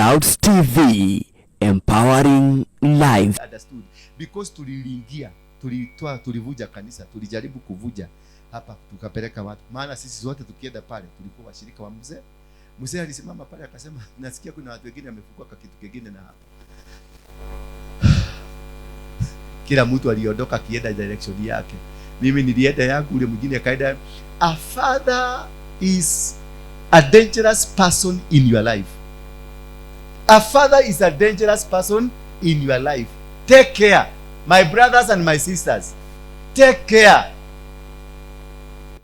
Clouds TV, empowering lives. Understood. Because tuliingia, tulitoa, tulivuja kanisa, tulijaribu kuvuja hapa, tukapeleka watu. Maana sisi zote tukienda pale tulikuwa washirika wa mzee. Mzee alisimama pale akasema, nasikia kuna watu wengine wamefukua kwa kitu kingine na hapa. Kila mtu aliondoka akienda direction yake. Mimi nilienda yangu, ule mwingine akaenda. A father is a dangerous person in your life. A father is a dangerous person in your life. Take care, my brothers and my sisters. Take care.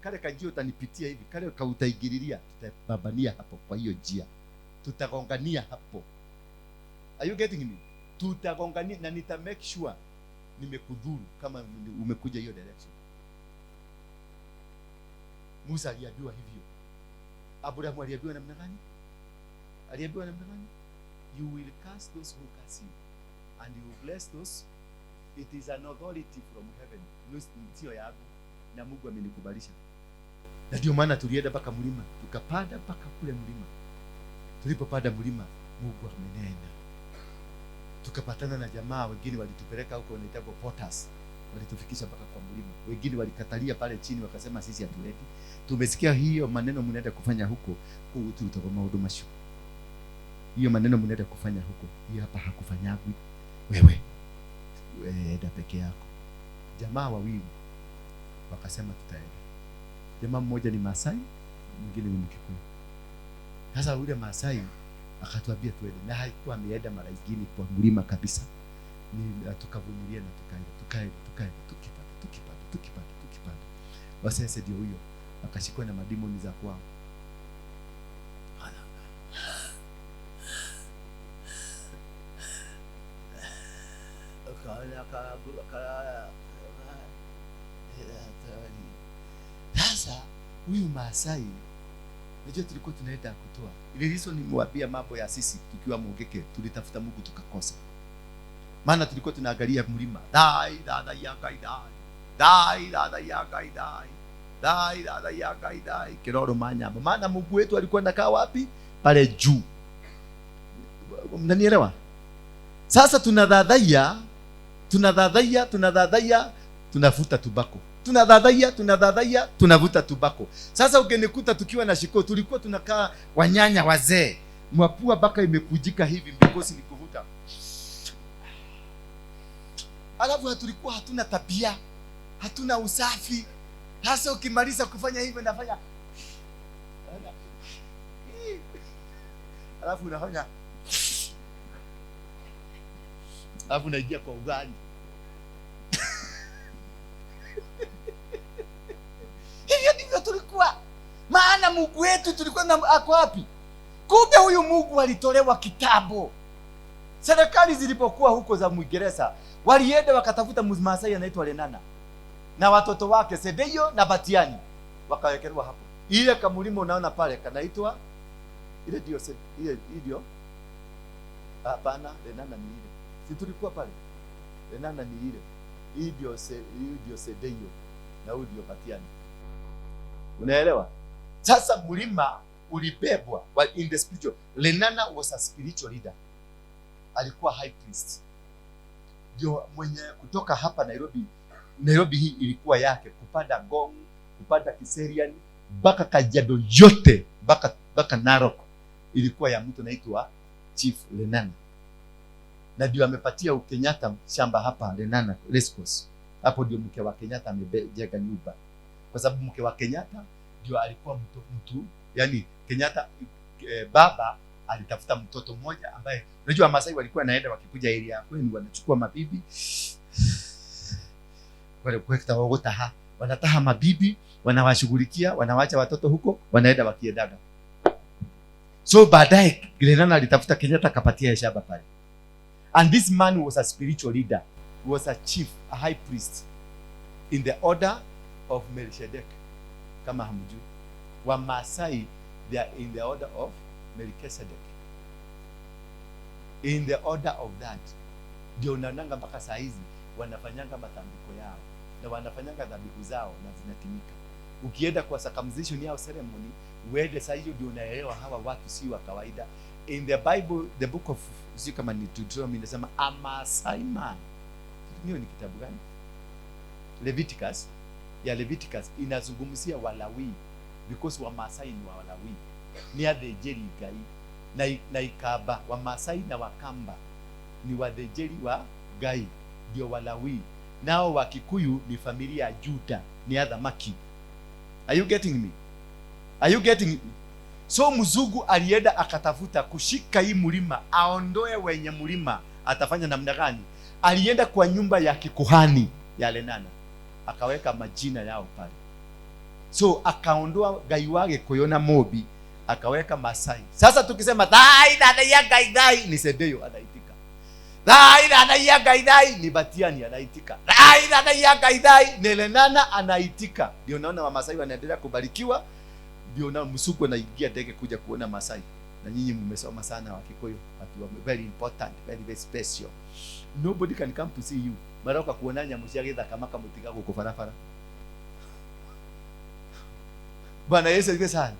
Kale kanjia utanipitia hivi, kale kautaingililia, tutababania hapo kwa hiyo njia. Tutagongania hapo. Are you getting me? Tutagongania na nita make sure nimekudhuru kama umekuja hiyo direction. Musa aliambiwa hivyo. Abrahamu aliambiwa namna gani? Aliambiwa namna gani? You will curse those who curse you and you will bless those. It is an authority from heaven. No, sio yangu, na Mungu amenikubalisha. Na ndio maana tulienda mpaka mlima, tukapanda mpaka kule mlima. Tulipopanda mlima, Mungu amenena. Tukapatana na jamaa wengine walitupeleka huko, wanaitwa porters. Walitufikisha mpaka kwa mlima. Wengine walikatalia pale chini wakasema sisi hatuendi. Tumesikia hiyo maneno mnaenda kufanya huko, tutakuwa maundu macio. Hiyo maneno mnaenda kufanya huko, hiyo hapa hakufanyagwi. Wewe enda peke yako. Jamaa wawili wakasema tutaenda. Jamaa mmoja ni Masai, mwingine ni Mkikuyu. Sasa yule Masai akatuambia tuende, na haikuwa ameenda mara nyingine kwa mlima kabisa. Ni tukavumilia na tukaenda, tukaenda, tukaenda, tukipanda, tukipanda, tukipanda, tukipanda. Wasese ndio huyo akashikwa na madimoni za kwao. Sasa huyu Maasai, najua tulikuwa tunaenda kutoa. Ile hizo nimewambia mambo ya sisi tukiwa Mugeke, tulitafuta Mungu tukakosa. Maana tulikuwa tunaangalia mlima. Dai dai ya kai dai. Dai dai ya kai dai. Dai dai ya kai dai. Kiroro manyama. Maana Mungu wetu alikuwa anakaa wapi? Pale juu. Mnanielewa? Sasa tunadhadhaia, tunadhadhaia, tunadhadhaia, tunavuta tubako. Tunadhadhaia, tunadhadhaia, tunavuta tubako. Sasa ukinikuta tukiwa na shiko, tulikuwa tunakaa wanyanya wazee. Mwapua baka imekujika hivi because ni kuvuta. Alafu tulikuwa hatuna tabia, hatuna usafi. Sasa ukimaliza kufanya hivyo nafanya. Alafu unafanya. Alafu unaingia kwa ugali. Hivyo ndivyo tulikuwa. Maana Mungu wetu tulikuwa na ako wapi? Kumbe huyu Mungu alitolewa kitambo. Serikali zilipokuwa huko za Muingereza, walienda wakatafuta Mmasai anaitwa Lenana na watoto wake Sedeyo na Batiani, wakawekelewa hapo. Ile kamulima unaona pale kanaitwa ile ndio ile ndio. Hapana, Lenana ni ile. Si tulikuwa pale. Lenana ni ile. Hii ndio ndio Sedeyo na huyu ndio Batiani. Unaelewa? Sasa mlima ulibebwa in the spiritual. Lenana was a spiritual leader. Alikuwa high priest. Ndio mwenye kutoka hapa Nairobi. Nairobi hii ilikuwa yake, kupanda Ngong, kupanda Kiserian, mpaka Kajiado yote, mpaka Narok ilikuwa ya mtu anaitwa Chief Lenana. Na ndio amepatia Kenyatta shamba hapa Lenana Racecourse. Hapo ndio mke wa Kenyatta amejenga nyumba. Kwa sababu mke wa Kenyatta ndio alikuwa mtu, yani Kenyatta baba alitafuta mtoto mmoja ambaye unajua Masai walikuwa naenda wakikuja area kwenu wanachukua mabibi. Wale kwenda wagota wanataha mabibi, wanawashughulikia, wanawacha watoto huko, wanaenda wakiendaga. So baadaye Lenana alitafuta Kenyatta akapatia shamba pale. And this man was a spiritual leader. He was a chief, a high priest in the order of Melchizedek. Kama hamjui. Wa Masai, they are in the order of Melchizedek. In the order of that. Ndio unaonanga mpaka saa hizi wanafanyanga matambiko yao na wanafanyanga dhabihu zao na zinatimika. Ukienda kwa circumcision yao ceremony, uende saa hiyo ndio unaelewa hawa watu si wa kawaida. In the Bible, the book of, sijui kama ni Deuteronomy, inasema a Maasai man. Hiyo ni kitabu gani? Leviticus. Ya Leviticus inazungumzia Walawi because Wamasai ni Walawi, ni athĩnjĩri Ngai na Ikamba. Wamasai na Wakamba ni wathĩnjĩri wa Ngai, ndio Walawi. Nao Wakikuyu ni familia ya Juda, ni athamaki. Are you getting me? Are you getting me? So mzungu alienda akatafuta kushika hii mlima, aondoe wenye mlima. Atafanya namna gani? Alienda kwa nyumba ya kikuhani ya Lenana, akaweka majina yao pale. So akaondoa Ngai wa Gikuyu na Mobi, akaweka Masai. Sasa tukisema thai thai Ngai thai, ni Sedeyo anaitika. Thai thai Ngai thai, ni Batiani anaitika. Thai thai Ngai thai, ni Lenana anaitika. Ndio naona Wamasai wanaendelea kubarikiwa. Ndio na msuku anaingia ndege kuja kuona Masai. Na nyinyi mmesoma sana Wakikuyu, watu wa very important, very very special. Nobody can come to see you. Maroka kuona nyamũ cia gĩthaka makamũtiga gũkũ barabara. Bwana Yesu asifiwe sana.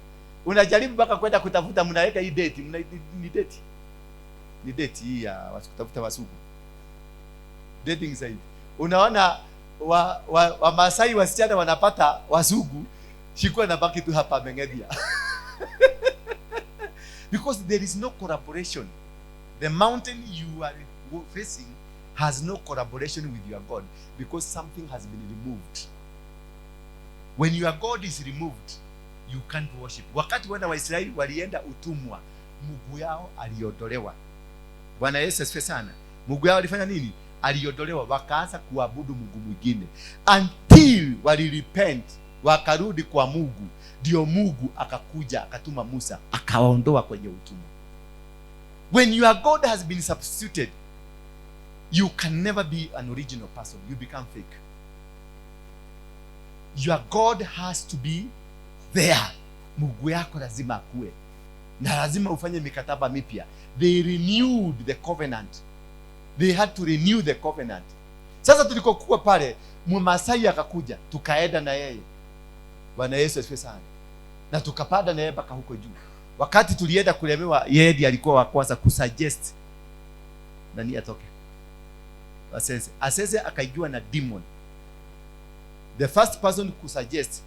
Unajaribu mpaka kwenda kutafuta, mnaweka hii date, mna ni date. Ni date hii ya kutafuta wasugu. Dating site. Unaona wa Masai wasichana wanapata wasugu, shikuwa na baki tu hapa Meng'ethia. Because there is no collaboration. The mountain you are facing has no collaboration with your God because something has been removed. When your God is removed, you can't worship. Wakati wana wa Israeli walienda utumwa, Mungu yao aliondolewa. Bwana Yesu asifiwe sana. Mungu yao alifanya nini? Aliondolewa, wakaanza kuabudu Mungu mwingine until walirepent, wakarudi kwa Mungu. Ndio Mungu akakuja akatuma Musa akawaondoa kwenye utumwa. When your God has been substituted, you can never be an original person. You become fake. Your God has to be there. Mungu yako lazima akue. Na lazima ufanye mikataba mipya. They renewed the covenant. They had to renew the covenant. Sasa tulikokuwa pale, Mmasai akakuja, tukaenda na yeye. Bwana Yesu asifiwe sana. Na tukapanda na yeye mpaka huko juu. Wakati tulienda kulemewa, yeye ndiye alikuwa wa kwanza kusuggest nani atoke. Asese. Asese akaingiwa na demon. The first person kusuggest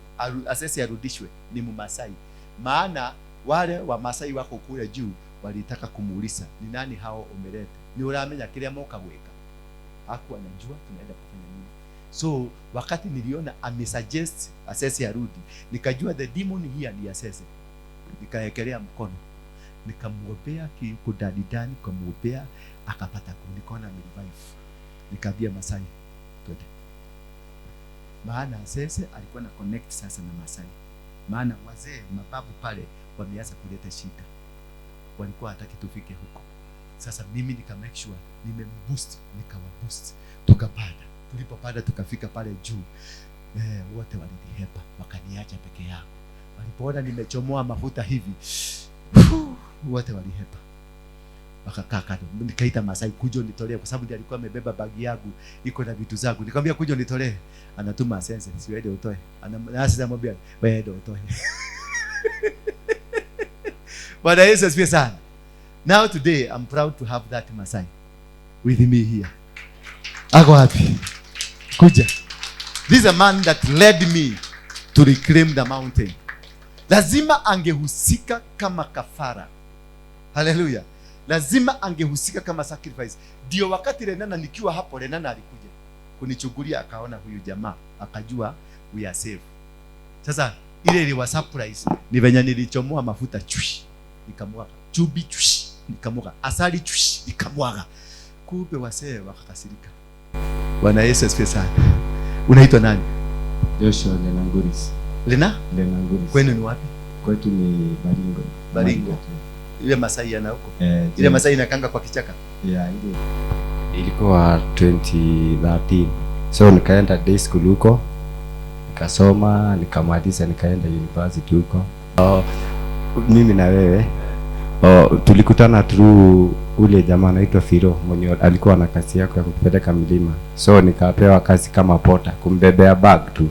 Asese arudishwe ni Mmasai. Maana wale wa Masai wako kule juu walitaka kumuuliza ni nani hao umeleta? Ni uramenya kile moka gweka. Hakuwa anajua tunaenda kufanya nini. So wakati niliona amesuggest Asese arudi, nikajua the demon here ni Asese. Nikaekelea mkono, nikamwombea kudani dani, nikamwombea akapata, nikaona amerevive. Nikaambia Masai twende. Maana Asese alikuwa na connect sasa na Masai. Maana wazee mababu pale wameanza kuleta shida, walikuwa hataki tufike huko. Sasa mimi nika make sure nimemboost, nikawaboost, tukapanda. Tulipopanda tukafika pale juu, wote walinihepa, wakaniacha peke yangu. Walipoona nimechomoa mafuta hivi, wote walihepa, wakakaa kando. Nikaita Masai, kuja unitolee, kwa sababu ndiye alikuwa amebeba bagi yangu iko na vitu zangu. Nikamwambia kuja unitolee, anatuma Asese, si wewe utoe. Anasema anamwambia wewe ndio utoe. Bwana Yesu asifiwe sana. Now today I'm proud to have that Masai with me here. Ako wapi? Kuja. This is a man that led me to reclaim the mountain. Lazima angehusika kama kafara. Hallelujah. Lazima angehusika kama sacrifice. Ndio wakati Lenana nikiwa hapo, Lenana alikuja kunichungulia, akaona huyu jamaa, akajua we are safe. Sasa ile iliwa surprise ni venye nilichomoa mafuta chui, nikamwaga chubi chui, nikamwaga asali chui, nikamwaga. Kumbe wasee wakakasirika. Bwana Yesu asifiwe sana. Unaitwa nani? Joshua Lenanguris. Lena? Lenanguris. Kwenu ni wapi? Kwetu ni Baringo. Baringo. Ile Masai yana huko. Ile Masai inakanga kwa kichaka. Yeah, ile ilikuwa 2013. So nikaenda day school huko. Nikasoma, nikamaliza, nikaenda university huko. Mimi na wewe tulikutana through ule jamaa anaitwa Firo mwenye alikuwa na kazi yako ya kutupeleka milima. So nikapewa kazi kama porter, kumbebea bag tu.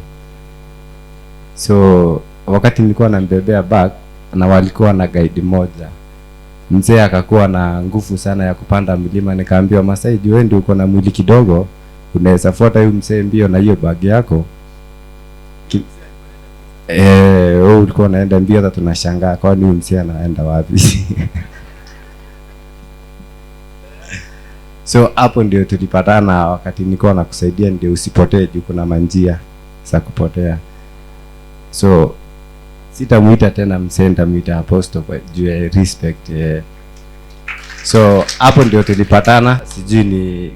So wakati nilikuwa nambebea bag, na walikuwa na guide moja. Mzee akakuwa na nguvu sana ya kupanda mlima. Nikaambiwa, "Masai, juu wewe ndio uko na mwili kidogo, unaweza fuata huyu mzee mbio na hiyo bag yako." Wewe ulikuwa unaenda mbio, hata tunashangaa kwani huyu mzee anaenda wapi? So hapo ndio tulipatana, wakati nilikuwa nakusaidia ndio usipotee, juu kuna manjia za kupotea. So sitamuita tena mzee, nitamuita apostle kwa juu ya respect. So hapo ndio tulipatana. Sijui ni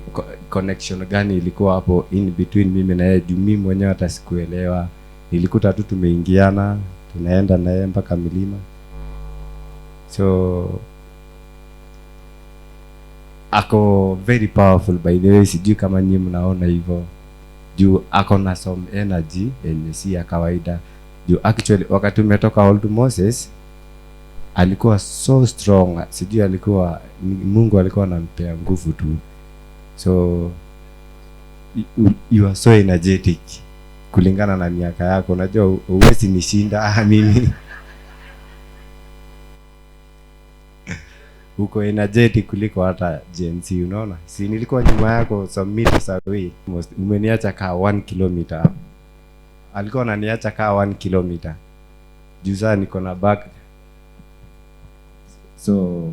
connection gani ilikuwa hapo in between mimi na yeye, juu mimi mwenyewe hata sikuelewa. Nilikuta tu tumeingiana, tunaenda na yeye mpaka milima. So ako very powerful, by the way, sijui kama nyinyi mnaona hivyo, juu ako na some energy yenye si ya kawaida. Juu actually wakati umetoka Old Moses alikuwa so strong, sijui alikuwa Mungu alikuwa anampea nguvu tu. So you are so energetic kulingana na miaka yako. Unajua huwezi nishinda mimi. Uko energetic kuliko hata Gen Z, unaona? Si nilikuwa nyuma yako some meters away. Umeniacha kaa 1 kilometer. Alikuwa ananiacha kaa 1 kilometer. Juu sasa niko na back. So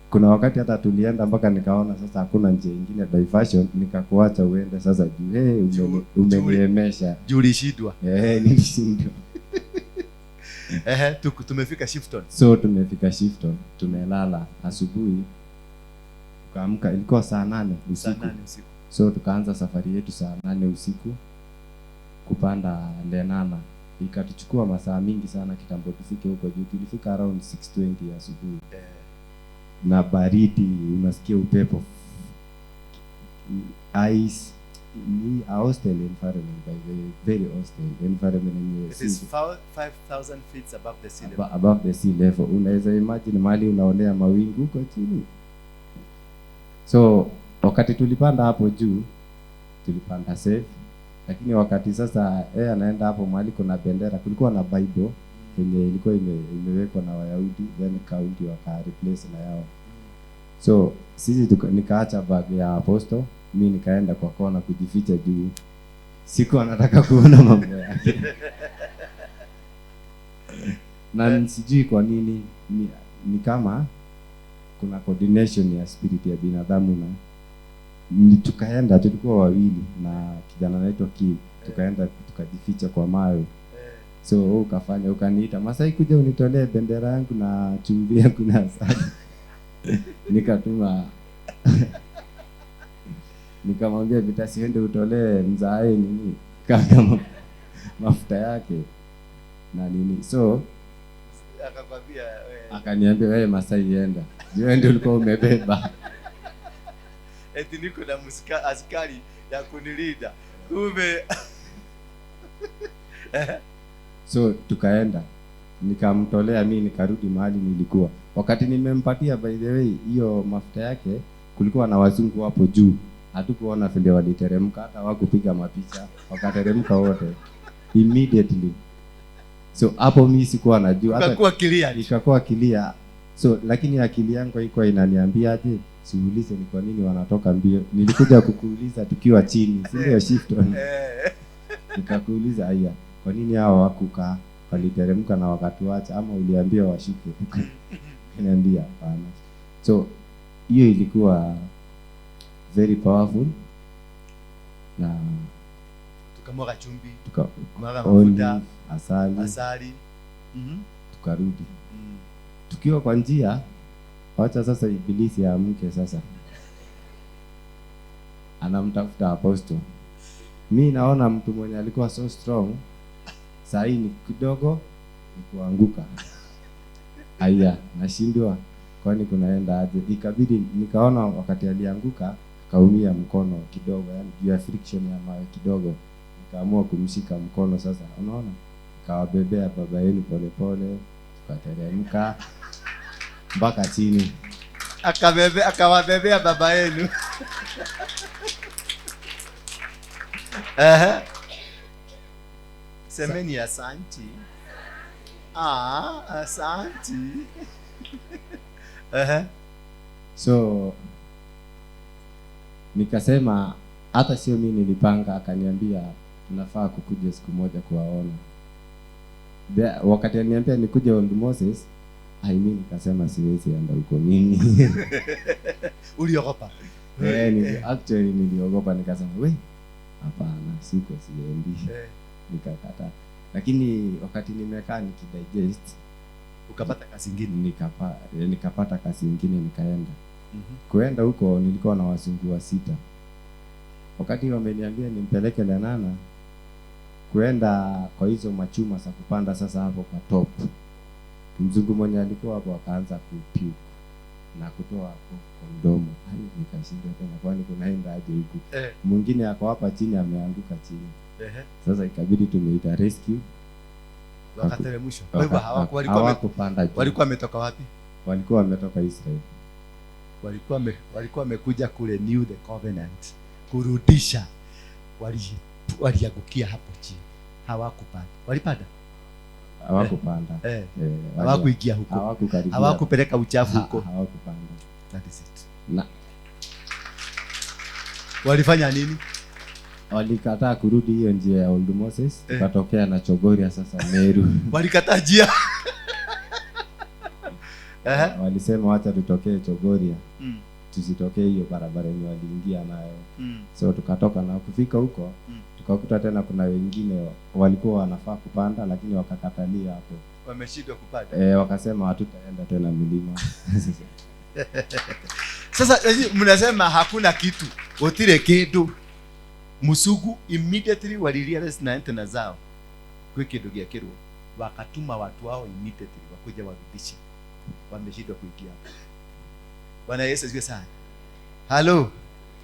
kuna wakati hata tulienda mpaka nikaona sasa hakuna njia nyingine diversion, nikakuacha uende sasa juu. Hey, umeniemesha. Juu ulishindwa. Nilishindwa. Tumefika Shifton. So tumefika Shifton, tumelala asubuhi. Tukaamka ilikuwa saa 8 usiku. Saa 8 usiku. So tukaanza safari yetu saa 8 usiku kupanda Lenana. Ikatuchukua masaa mingi sana kitambo tufike huko juu. Tulifika around 6:20 asubuhi. Na baridi, unasikia upepo. Ice, ni a hostile environment, by the way, very hostile environment yenye It is 5,000 feet above the sea level. Above the sea level. Unaweza imagine mahali unaonea mawingu huko chini. So wakati tulipanda hapo juu, tulipanda safe. Lakini wakati sasa yeye anaenda hapo mahali kuna bendera, kulikuwa na Bible yenye ilikuwa imewekwa na Wayahudi, then county waka replace na yao. So sisi nikaacha bag ya apostle, mimi nikaenda kwa kona kujificha juu sikuwa nataka kuona mambo yake. Na sijui kwa nini ni kama kuna coordination ya spirit ya binadamu na ni tukaenda, tulikuwa wawili na kijana anaitwa Kim, tukaenda tukajificha kwa mawe. So wewe ukafanya ukaniita, "Masai, kuja unitolee bendera yangu na chumvi yangu na asali." Nikatuma nikamwambia Vita, siende utolee mzae nini kaka mafuta yake na nini. So akakwambia wewe, akaniambia wewe Masai enda, wewe ndio ulikuwa umebeba. Eti niko na askari ya kunilinda. Kumbe. So tukaenda, nikamtolea mimi, nikarudi mahali nilikuwa. Wakati nimempatia by the way hiyo mafuta yake, kulikuwa na wazungu hapo juu. Hatukuona vile waliteremka, hata hawakupiga mapicha, wakateremka wote immediately. So hapo mimi sikuwa najua, hata Ikakuwa clear. Ikakuwa clear. So lakini akili yangu haikuwa inaniambia aje, siulize ni kwa nini wanatoka mbio. Nilikuja kukuuliza tukiwa chini, si ndio Shifton? Nikakuuliza haya, kwa nini hao hawakukaa, waliteremka na wakatuacha, ama uliambia washuke? Niambia hapana. So hiyo ilikuwa very powerful. Na tukamwaga chumvi, tukamwaga olive, mafuta, asali, asali. Tukarudi. Tukiwa kwa njia, wacha sasa ibilisi aamke sasa. Anamtafuta apostle. Mi naona mtu mwenye alikuwa so strong, saa hii ni kidogo ni kuanguka. Aya, nashindwa kwani kunaenda aje. Ikabidi nikaona wakati alianguka akaumia mkono kidogo, yani juu ya friction ya mawe kidogo. Nikaamua kumshika mkono sasa, unaona? Nikawabebea baba yenu polepole, tukateremka mpaka chini. Akawabebea baba yenu. Semeni asanti. Asanti. Ehe. So nikasema hata sio mimi nilipanga, akaniambia tunafaa kukuja siku moja kuwaona. Wakati aliniambia nikuje Old Moses, ai, mimi nikasema siwezi enda huko mimi. Uliogopa? Eh, actually niliogopa, nikasema we, hapana, siko, siendi. Nikakataa. Lakini wakati nimekaa nikidigest, Ukapata kazi ingine. Nikapata kazi ingine, nikaenda. Kuenda huko nilikuwa na wazungu 6. Wakati wameniambia nimpeleke Lenana kuenda kwa hizo machuma za kupanda sasa hapo kwa top, mzungu mwenye alikuwa hapo akaanza kupuke na kutoa hapo kondomu. Hai, nikashindwa tena, kwani kunaenda aje huku? Mwingine ako hapa chini ameanguka chini. Sasa ikabidi tumeita rescue. Wakateremshwa. Kwa hivyo walikuwa Hawakupanda juu. Walikuwa wametoka wapi? Walikuwa wametoka Israel. Walikuwa wamekuja kule New the Covenant kurudisha. Waliangukia hapo chini. Hawakupanda. Walipanda? Hawakupanda. Hawakuingia huko. Hawakukaribia. Hawakupeleka uchafu huko. Hawakupanda. That is it. Na walifanya nini? Walikataa kurudi hiyo njia ya Old Moses, tukatokea na Chogoria sasa Meru. Walikataa njia. Walisema wacha tutokee Chogoria. Tusitokee hiyo barabara yenye waliingia nayo. So tukatoka na kufika huko, tukakuta tena kuna wengine walikuwa wanafaa kupanda lakini wakakatalia hapo. Wameshindwa kupanda. Wakasema hatutaenda tena milima. Sasa mnasema hakuna kitu. Gutire kindu. Musugu immediately walirealize na antena zao kwi kindu gia kirwo, wakatuma watu wao immediately wakuja warudishe. Wameshindwa kuingia hapo. Bwana Yesu asifiwe sana. Hello.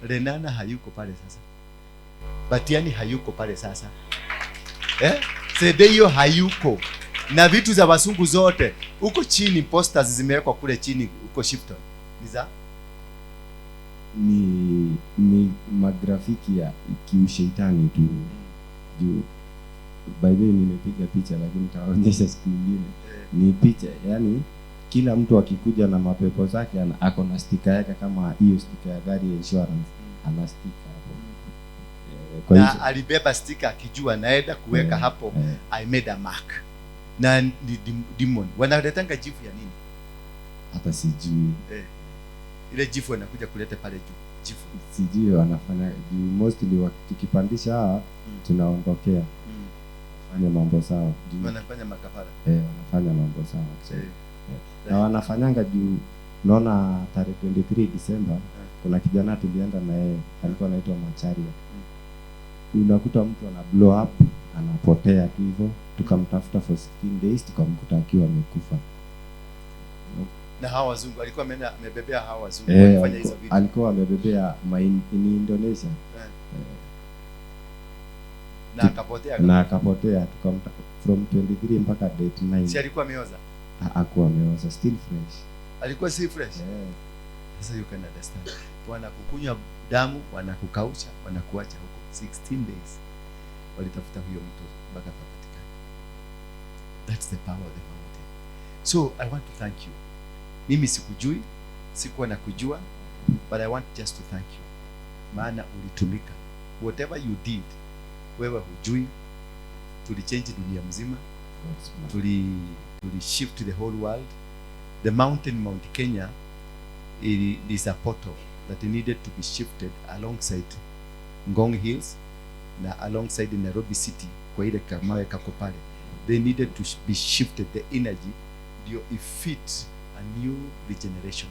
Lenana hayuko pale sasa. Batiani hayuko pale sasa. Sedeyo hayuko. Na vitu za wasungu zote huko chini, posters zimewekwa kule chini huko Shipton. Ni za ni magrafiki ya kiushetani tu. Juu by the way nimepiga picha lakini nitaonyesha siku nyingine. Ni picha, yani kila mtu akikuja na mapepo zake ako na stika yake, kama hiyo stika ya gari ya insurance, ana stika hapo. Kwa Na hizo alibeba stika akijua naenda kuweka hapo, I made a mark. Na ni demon. Wanaletanga jifu ya nini? Hata sijui. Ile jifu wanakuja kuleta pale juu. Jifu. Sijui wanafanya juu mostly tukipandisha hawa, tunaondokea. Fanya mambo sawa. Juu Wanafanya makafara. Wanafanya mambo sawa. Na wanafanyanga juu naona tarehe 23 December, kuna kijana tulienda na yeye alikuwa anaitwa Macharia. Unakuta mtu ana blow up, anapotea tu hivyo. Tukamtafuta for 16 days tukamkuta akiwa amekufa. Na hawa wazungu alikuwa amebebea hawa wazungu, walifanya hizo vitu. Alikuwa amebebea ni Indonesia. Na akapotea. Na akapotea, tukamta from 23 mpaka date 9. Si alikuwa ameoza? Hakuwa ameoza, still fresh. Alikuwa si fresh? Sasa you can understand. Wanakukunywa damu, wanakukausha, wanakuacha huko 16 days. Walitafuta huyo mtu mpaka akapatikana. That's the power of the mountain. So I want to thank you. Mimi sikujui, sikuwa nakujua, but I want just to thank you. Maana ulitumika. Whatever you did, wewe hujui. Tulichange dunia mzima. Tuli shift the whole world. The mountain Mount Kenya is a portal that needed to be shifted alongside Ngong Hills na alongside Nairobi City kwa ile kamawe kako pale. They needed to be shifted the energy ndio ifit a new regeneration.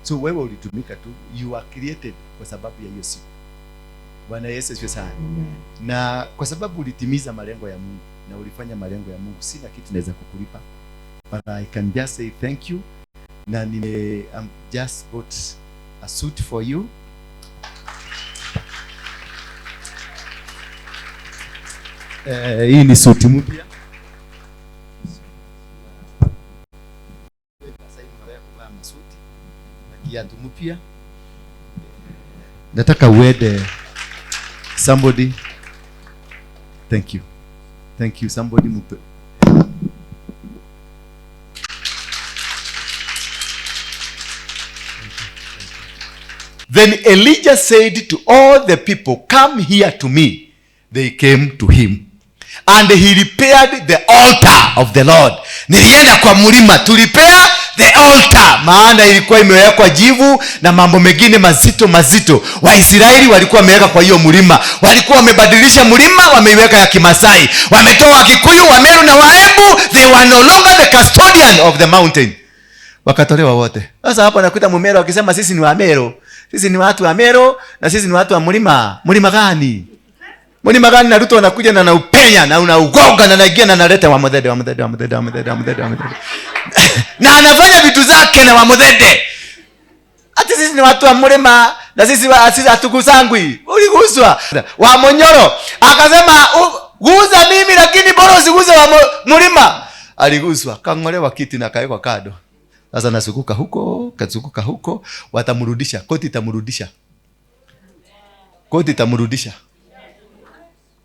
So wewe ulitumika tu, you are created kwa sababu ya hiyo siku. Bwana Yesu asifiwe sana. Amen. Na kwa sababu ulitimiza malengo ya Mungu na ulifanya malengo ya Mungu, sina kitu naweza kukulipa, but I can just say thank you. Na I'm just bought a suit for you. Hii ni suti mpya. Sasa hivi nataka kuvaa masuti na kiatu mpya. Nataka uende somebody. Thank you. Thank you somebody mpe. Then Elijah said to all the people, come here to me. They came to him. And he repaired the altar of the Lord. Nilienda kwa mlima to repair the altar. Maana ilikuwa imewekwa jivu na mambo mengine mazito mazito. Waisraeli walikuwa wameweka kwa hiyo mlima. Walikuwa wamebadilisha mlima, wameiweka ya Kimasai. Wametoa Wakikuyu, Wameru na Waembu. They were no longer the custodian of the mountain. Wakatolewa wote. Sasa hapo nakuta Mumeru akisema sisi ni Wameru. Sisi ni watu wa Meru na sisi ni watu wa mlima. Mlima gani? Mlima gani? Na Ruto anakuja na anaupenya na unaugonga na anaingia na analeta wa Muthende, wa Muthende, wa Muthende, wa Muthende, wa Muthende, wa Muthende. Na anafanya vitu zake na wa Muthende. Ati sisi ni watu wa mlima na sisi sisi hatukuzangwi. Uliguswa. Wa Munyoro akasema guza mimi lakini bora usiguze wa mlima. Aliguswa, kang'olewa kiti na kawekwa kando. Sasa nasukuka huko, kazukuka huko, watamrudisha, koti itamrudisha. Koti itamrudisha.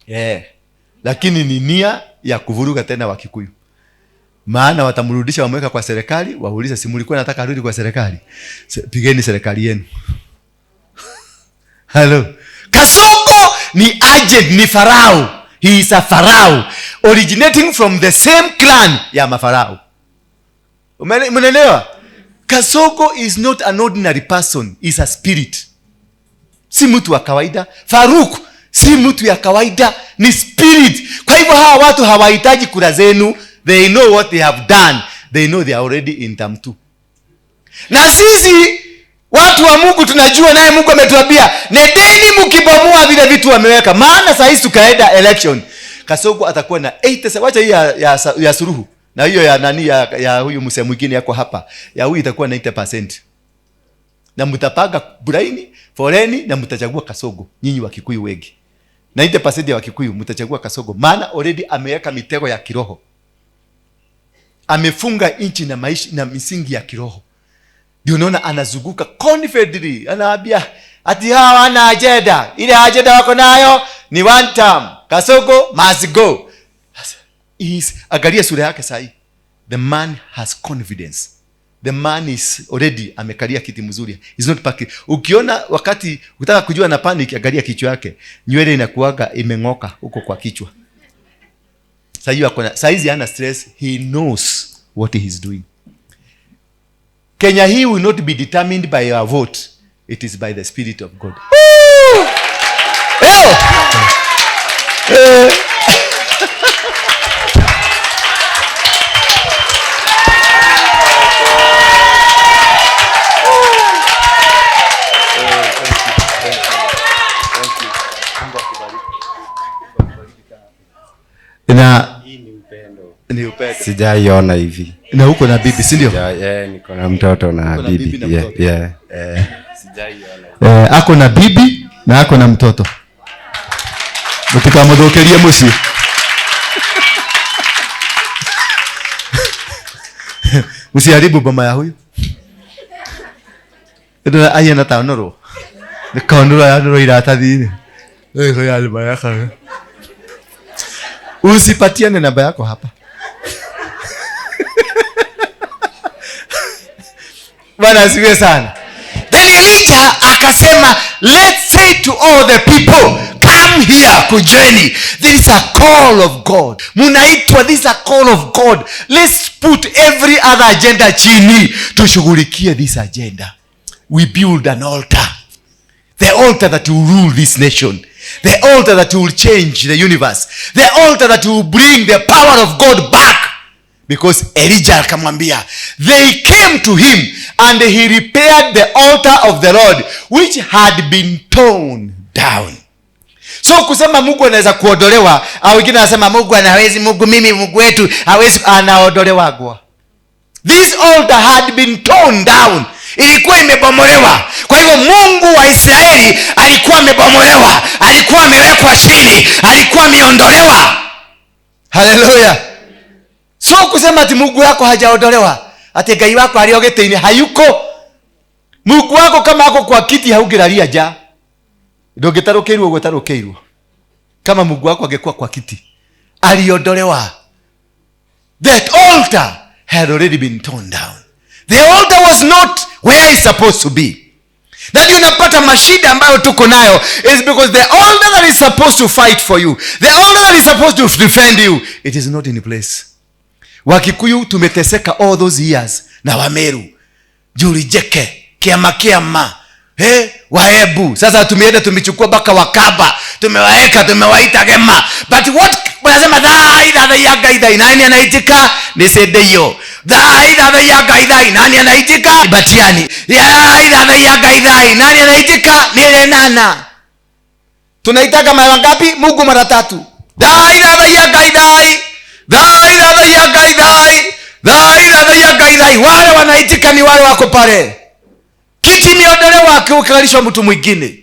Yeah. Lakini ni nia ya kuvuruga tena Wakikuyu. Maana watamrudisha, wamweka kwa serikali, waulize si mlikuwa nataka arudi kwa serikali. Pigeni serikali yenu. Hello. Kasongo ni agent, ni farao. He is a farao originating from the same clan ya mafarao. Mnaelewa? Kasongo is not an ordinary person, is a spirit. Si mtu wa kawaida. Faruk si mtu ya kawaida, ni spirit. Kwa hivyo hawa watu hawahitaji kura zenu. They know what they have done. They know they are already in term 2. Na sisi watu wa Mungu tunajua, naye Mungu ametuambia nendeni mkibomoa vile vitu wameweka. Maana saa hizi tukaenda election, Kasongo atakuwa na 8. Wacha hii ya Suluhu na hiyo ya nani ya huyu msee mwingine yako hapa. Ya huyu itakuwa 90%. Na mtapanga buraini, foreni na mtachagua Kasongo. Nyinyi Wakikuyu wengi. 90% ya Wakikuyu mtachagua Kasongo. Maana already ameweka mitego ya kiroho. Amefunga nchi na maisha na misingi ya kiroho. Ndio unaona anazunguka confidently, anaambia ati hawa wana agenda. Ile agenda wako nayo ni one term. Kasongo must go. Angalia sura yake sahi. The man has confidence. The man is already amekalia kiti mzuri. He's not panic. Ukiona wakati ukitaka kujua na panic, angalia kichwa yake. Nywele inakuaga imeng'oka huko kwa kichwa. Saizi hana stress. He knows what he is doing. Kenya hii will not be determined by your vote. It is by the Spirit of God. Woo! Na ni upendo. Sijaiona hivi. Na huko na bibi, si ndio? Yeah, niko na mtoto na bibi. Yeah, yeah. Sijaiona. Ako na bibi na ako na mtoto. Mtikamudhukirie muci. Msiharibu boma ya huyu. Ndio aya na taonoro. Nikaonoro ya noro iratathi-inĩ. Ya namba yako. Usipatiane namba yako hapa. Bwana asifiwe sana. Then Elijah akasema, let's say to all the people, come here kujeni. There is a call of God. Munaitwa, this is a call of God. Let's put every other agenda chini. Tushughulikie this agenda. We build an altar. The altar that will rule this nation. The altar that will change the universe. The altar that will bring the power of God back. Because Elijah akamwambia, they came to him and he repaired the altar of the Lord which had been torn down. So kusema Mungu anaweza kuondolewa, au wengine wanasema Mungu anawezi, Mungu mimi, Mungu wetu hawezi, anaondolewa kwa. This altar had been torn down. Ilikuwa imebomolewa. Kwa hivyo Mungu wa Israeli alikuwa amebomolewa, alikuwa amewekwa chini, alikuwa ameondolewa. Hallelujah. So kusema ati Mungu wako hajaondolewa, ati Ngai wako alio gĩtĩ-inĩ hayuko. Mungu wako kama ako kwa kiti haungĩraria nja. Ndũngĩtarũkĩirwo ũguo ũtarũkĩirwo. Kama Mungu wako angekuwa kwa kiti, aliondolewa. That altar had already been torn down. The altar was not where it's supposed to be. Na ndio unapata mashida ambayo tuko nayo is because the altar that is supposed to fight for you, the altar that is supposed to defend you, it is not in place. Wakikuyu tumeteseka all those years na Wameru, Julijeke, Kiama Kiama, Waebu. Sasa tumeenda tumechukua mpaka Wakaba, tumewaeka, tumewaita Gema. But what wanasema thai thai ya gaithai, nani anaitika? Ni Sedeyo. Thai thai ya gaithai, nani anaitika? Batiani. Thai thai ya gaithai, nani anaitika? Ni Lenana. Tunaitaka mara ngapi? Mungu mara tatu. Thai thai ya gaithai, thai thai ya gaithai, thai thai ya gaithai. Wale wanaitika ni wale wako pale. Kiti imeondolewa akiukalishwa mtu mwingine.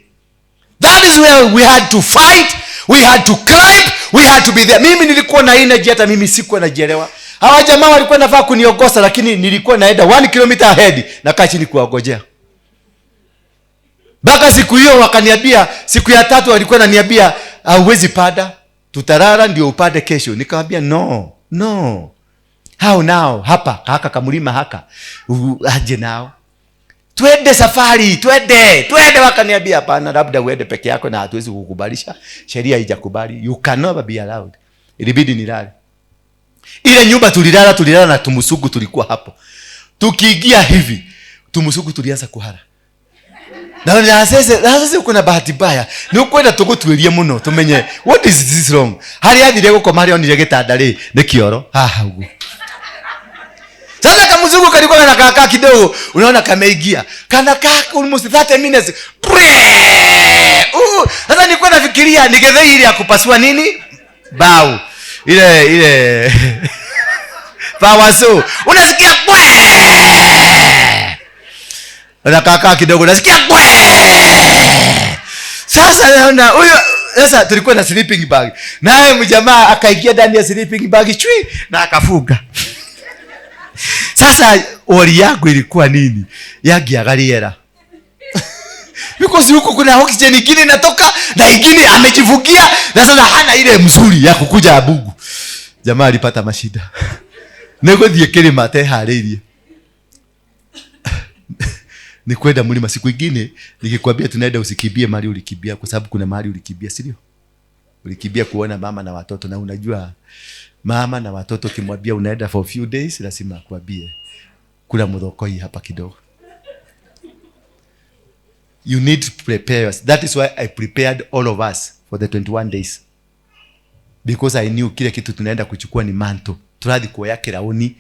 That is where we had to fight, we had to climb, we had to be there. Mimi nilikuwa na energy, hata mimi sikuwa najielewa. Hawa jamaa walikuwa nafaa kuniongoza, lakini nilikuwa naenda 1 kilometer ahead na kaa chini kuwagojea. Mpaka siku hiyo wakaniambia, siku ya tatu walikuwa wananiambia hauwezi pada, tutarara ndio upande kesho. Nikamwambia no, no. How now? Hapa haka kamlima haka. Aje nao? Twende safari, twende, twende. Wakaniambia hapana, labda uende peke yako na hatuwezi kukukubalisha. Sheria haijakubali. You cannot be allowed. Ilibidi nilale. Ile nyumba tulilala na tumusugu tulikuwa hapo. Tukiingia hivi, tumusugu tulianza kuhara. Na sasa uko na bahati mbaya. Ni ukwenda tugutuirie muno tumenye what is this wrong. Hari athire gukoma hari onire gitanda ri ni kioro haha uguo. Sasa kamzungu kalikuwa na kaka kidogo, unaona kameingia. Kana kaka almost 30 minutes. Sasa nilikuwa nafikiria nigethei ile ya kupasua nini? Bao. Ile power saw. Unasikia bwe. Na kaka kidogo unasikia bwe. Sasa naona huyo, sasa tulikuwa na sleeping bag. Naye mjamaa akaingia ndani ya sleeping bag chui na akafunga. Sasa ori yangu ilikuwa nini? Yangiaga rĩera. Because huko kuna oxygen ingine inatoka na ingine amejivugia, na sasa hana ile mzuri ya kukuja Abugu. Jamaa alipata mashida. Nĩgũthiĩ kĩrĩma ateharĩirie. Ni kwenda mlima. Siku ingine nikikwambia tunaenda, usikimbie mahali ulikimbia, kwa sababu kuna mahali ulikimbia, si ndio? Ulikimbia kuona mama na watoto, na unajua mama na watoto ukimwambia unaenda for few days lazima akwambie kula muthokoi hapa kidogo. You need to prepare us. That is why I prepared all of us for the 21 days. Because I knew kile kitu tunaenda kuchukua ni manto. Turathi kuoya kirauni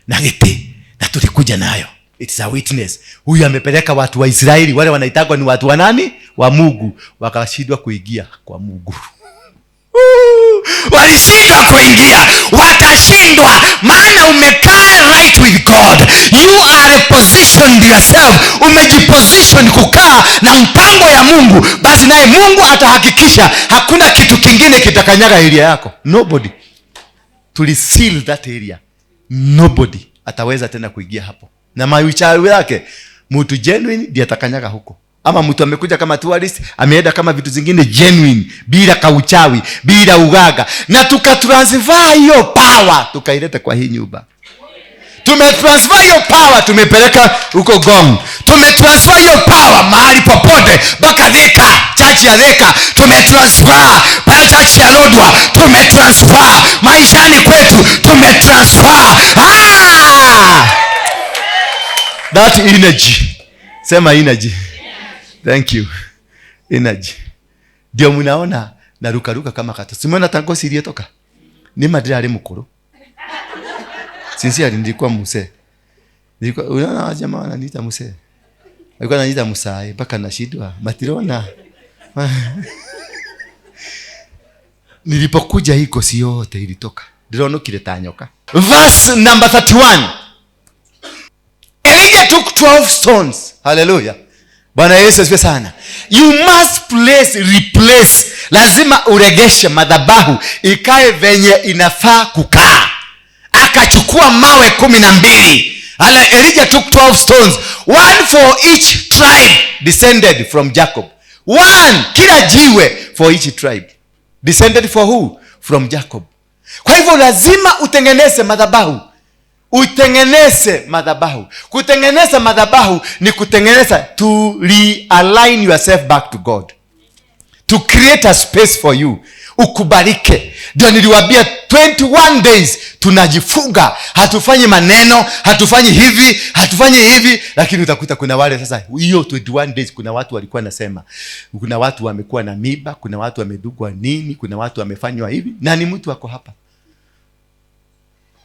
na giti na tulikuja nayo. It's a witness. Huyu amepeleka watu wa Israeli, wale wanaitagwa ni watu wa nani? Wa Mungu. Wakashindwa kuingia kwa Mungu. Walishindwa kuingia, watashindwa, maana umekaa right with God. You are positioned yourself, umejiposition kukaa na mpango ya Mungu, basi naye Mungu atahakikisha hakuna kitu kingine kitakanyaga area yako. Nobody. Tuliseal that area. Nobody ataweza tena kuingia hapo. Na mauchawi yake, mtu genuine ndiye atakanyaga huko. Ama mtu amekuja kama tourist, ameenda kama vitu zingine genuine, bila kauchawi, bila ugaga. Na tukatransfer hiyo power, tukaileta kwa hii nyumba. Tumetransfer hiyo power, tumepeleka huko Gong. Tumetransfer hiyo power mahali popote, mpaka Thika, church ya Thika. Tumetransfer pale church ya Lodwar, tumetransfer maishani kwetu, tumetransfer. That energy. Sema energy. Thank you. Energy. Ndio mnaona narukaruka kama kata. Simuona tangosi iliyotoka? Ni madira ali mkuru. Sincerely nilikuwa mzee. Nilikuwa, unaona jamaa wananiita mzee. Alikuwa ananiita msai mpaka nashindwa. Matirona. Nilipokuja hii kosi yote ilitoka. Ndironokire ta nyoka. Verse number 31. Elijah took 12 stones. Hallelujah. Bwana Yesu asifiwe sana. You must place, replace. Lazima uregeshe madhabahu ikae venye inafaa kukaa. Akachukua mawe 12. Elijah took 12 stones, one for each tribe descended from Jacob. One, kila jiwe for each tribe. Descended for who? From Jacob. Kwa hivyo lazima utengeneze madhabahu. Utengeneze madhabahu. Kutengeneza madhabahu ni kutengeneza, to realign yourself back to God, to create a space for you ukubalike. Ndio niliwaambia 21 days tunajifunga, hatufanyi maneno, hatufanyi hivi, hatufanyi hivi. Lakini utakuta kuna wale sasa, hiyo 21 days kuna watu walikuwa nasema, kuna watu wamekuwa na miba, kuna watu wamedugwa nini, kuna watu wamefanywa hivi, na ni mtu ako hapa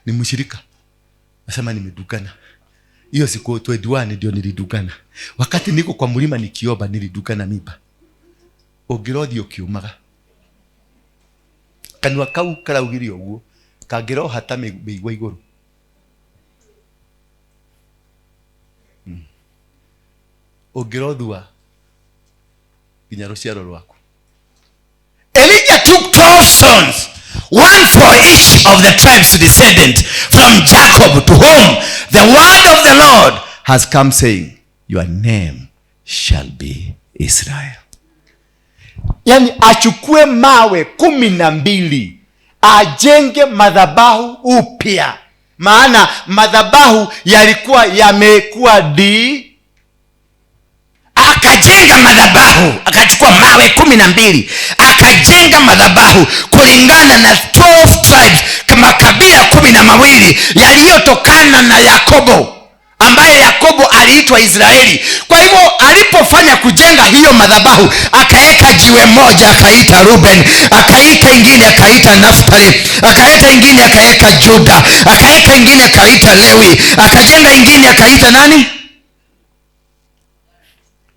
ni mshirika, nasema nimedugana hiyo siku 21 ndio nilidugana. Wakati niko kwa mlima nikiomba nilidugana miba, ũngĩrothi ũkiumaga kanua kau karaugire ũguo kangĩroha ta mĩigua igũrũ. Ũngĩrothua nginya rũciaro rwaku. Elijah took 12 sons, one for each of the tribes descended from Jacob, to whom the word of the Lord has come, saying, your name shall be Israel. Yani achukue mawe 12 ajenge madhabahu upya, maana madhabahu yalikuwa yamekuwa di. Akajenga madhabahu, akachukua mawe 12 akajenga madhabahu kulingana na 12 tribes, kama kabila 12 yaliyotokana na Yakobo, ambaye Yakobo aliitwa Israeli. Kwa hivyo alipofanya kujenga hiyo madhabahu, akaeka jiwe moja akaita Ruben, akaita ingine akaita Naftali, akaita ingine akaeka Juda, akaeka ingine akaita Lewi, akajenga ingine akaita nani?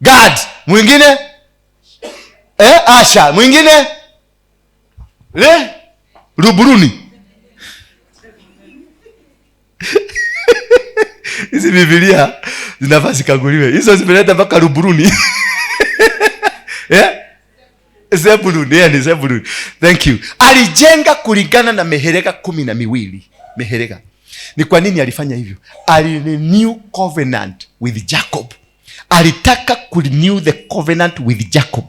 Gad, mwingine Asha, mwingine le Ruburuni. Hizi Biblia zinafaa zikaguliwe. Hizo zimeleta mpaka Ruburuni. Zebulun, yeah, ni Zebulun. Thank you. Alijenga kulingana na mehereka 12. Mehereka. Ni kwa nini alifanya hivyo? Alirenew covenant with Jacob. Alitaka kurenew the covenant with Jacob.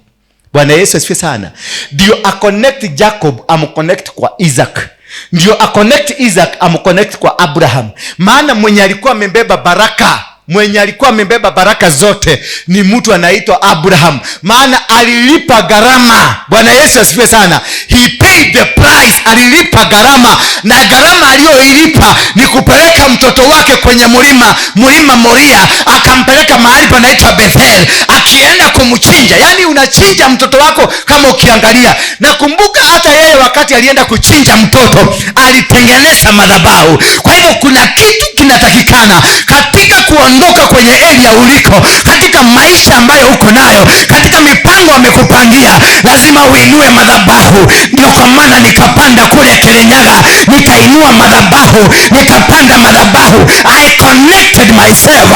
Bwana Yesu asifiwe sana. Ndio aconnect Jacob, amconnect kwa Isaac. Ndio aconnect Isaac, amconnect kwa Abraham. Maana mwenye alikuwa amebeba baraka, mwenye alikuwa amebeba baraka zote ni mtu anaitwa Abraham. Maana alilipa gharama. Bwana Yesu asifiwe sana. He paid the price. Alilipa gharama, na gharama aliyoilipa ni kupeleka mtoto wake kwenye mlima, mlima Moria, akampeleka mahali panaitwa Bethel, akienda kumchinja. Yani unachinja mtoto wako kama ukiangalia. Na kumbuka hata yeye wakati alienda kuchinja mtoto alitengeneza madhabahu. Kwa hivyo kuna kitu kinatakikana katika kuondoka kwenye area uliko, katika maisha ambayo uko nayo, katika mipango amekupangia, lazima uinue madhabahu. Ndio kwa maana nikapanda kule Kirinyaga, nikainua madhabahu, nikapanda madhabahu. I connected myself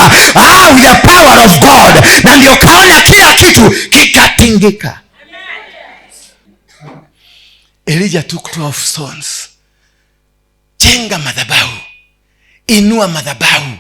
with the power of God, na ndio kaona kila kitu kikatingika. Elijah took 12 sons. Jenga madhabahu, inua madhabahu,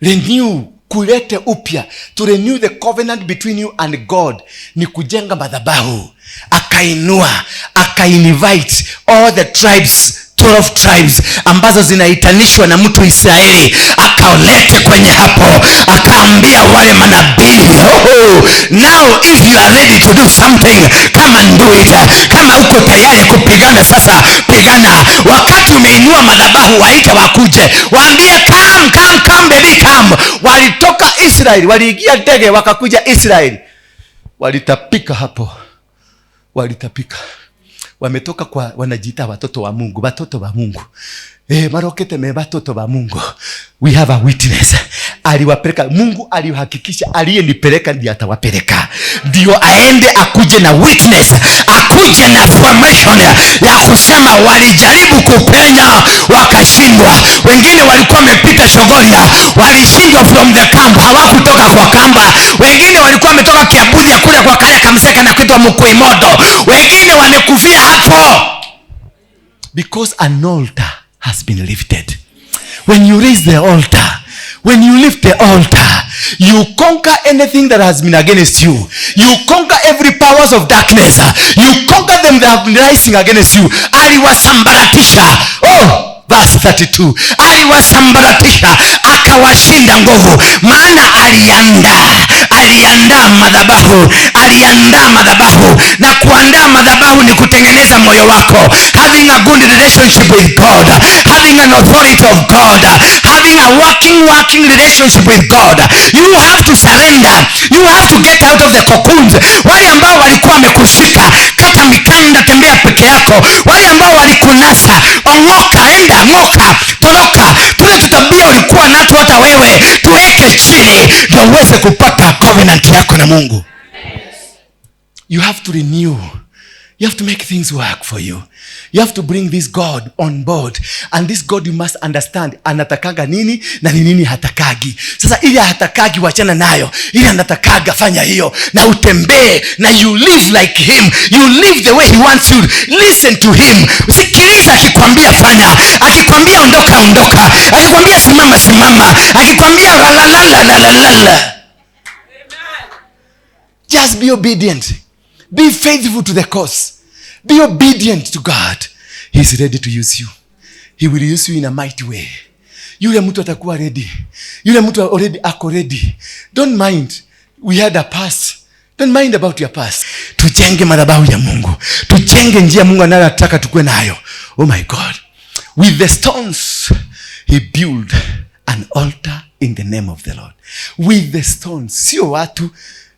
renew, kulete upya. To renew the covenant between you and God ni kujenga madhabahu. Akainua, akainvite all the tribes, 12 tribes ambazo zinaitanishwa na mtu Israeli, akalete kwenye hapo, akaambia wale manabii, oh, now if you are ready to do something, come and do it. Kama uko tayari kupigana sasa, pigana. Wakati umeinua madhabahu, waite wakuje, waambie come, come, come baby, come. Walitoka Israeli, waliingia ndege wakakuja Israeli, walitapika hapo, walitapika. Wametoka kwa, wanajiita watoto wa Mungu, watoto wa Mungu. Marokete me watoto wa Mungu. We have a witness. Aliwapeleka, Mungu alihakikisha aliyenipeleka ndiye atawapeleka. Ndio aende akuje na witness, akuje na formation ya kusema walijaribu kupenya wakashindwa. Wengine walikuwa wamepita Shogoria, walishindwa from the camp, hawakutoka kwa kamba. Wengine walikuwa wametoka Kiabulia kule kwa kale kamseka na kuitwa Mkuimodo. Wengine wamekufia hapo. Because an altar has been lifted. When you raise the altar, when you lift the altar, you conquer anything that has been against you. You conquer every powers of darkness. You conquer them that have been rising against you. Aliwasambaratisha. Oh, Verse 32, aliwasambaratisha akawashinda nguvu, maana aliandaa madhabahu, aliandaa madhabahu. Na kuandaa madhabahu ni kutengeneza moyo wako, having a good relationship with God, having an authority of God, having a working relationship with God. You have to surrender, you have to get out of the cocoons. Wale ambao walikuwa wamekushika, kata mikanda, tembea peke yako. Wale ambao walikunasa, ongoka, enda, ng'oka, toroka. Tule tutabia ulikuwa nato hata wewe, tuweke chini ndio uweze kupata covenant yako na Mungu. You have to renew. You have to make things work for you. You have to bring this God on board. And this God you must understand anatakanga nini na ni nini hatakagi. Sasa ili hatakagi wachana nayo. Ili anatakaga fanya hiyo. Na utembee na you live like him. You live the way he wants you. Listen to him. Sikiliza akikwambia fanya. Akikwambia ondoka ondoka. Akikwambia simama simama. Akikwambia la la la la la la la. Just be obedient. Be faithful to the cause. Be obedient to God. He is ready to use you. He will use you in a mighty way. Yule mtu atakuwa ready. Yule mtu already ako ready. Don't mind. We had a past. Don't mind about your past. Tujenge madhabahu ya Mungu. Tujenge njia Mungu anayotaka tukue nayo. Oh my God. With the stones he built an altar in the name of the Lord. With the stones. Sio watu.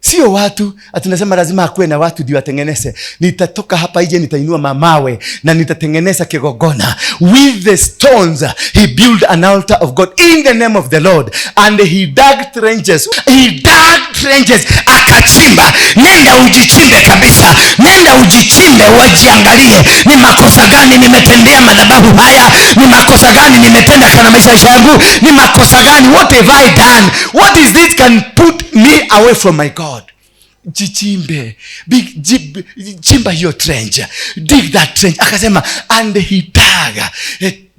Sio watu, atunasema lazima akuwe na watu ndio atengeneze. Nitatoka hapa ije nitainua mamawe na nitatengeneza kigogona. With the stones he built an altar of God in the name of the Lord, and he dug trenches. He dug trenches, akachimba. Nenda ujichimbe kabisa. Nenda ujichimbe, wajiangalie. Ni makosa gani nimetendea madhabahu haya? Ni makosa gani nimetenda kana maisha yangu? Ni makosa gani? What have I done? What is this can put me away from my God? Jichimbe. Chimba hiyo trench. Dig that trench. Akasema, and he dug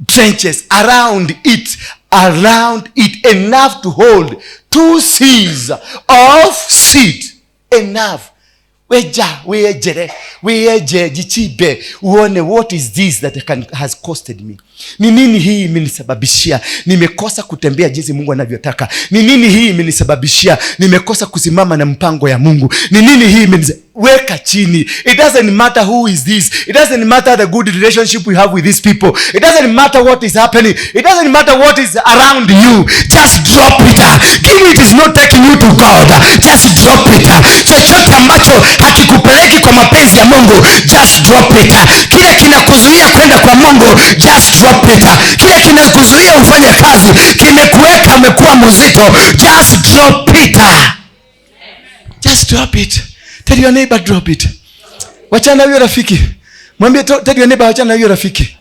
trenches around it, around it, enough to hold 2 seeds of seed. Enough. Weja, wejere, weje, jichimbe, uone what is this that has costed me. Ni nini hii imenisababishia nimekosa kutembea jinsi Mungu anavyotaka? Ni nini hii imenisababishia nimekosa kusimama na mpango ya Mungu? Ni nini hii weka chini. It doesn't matter who is this. It doesn't matter the good relationship we have with these people. It doesn't matter what is happening. It doesn't matter what is around you. Just drop it. If it is not taking you to God, just drop it. Chochote ambacho hakikupeleki kwa mapenzi ya Mungu, just drop it. Kile kinakuzuia kwenda kwa Mungu, just drop it. Kile kinakuzuia ufanye kazi, kimekuweka umekuwa mzito, just drop it. Just drop it. Tell your neighbor, drop it. Wachana huyo rafiki. Mwambie, tell your neighbor, wachana huyo rafiki.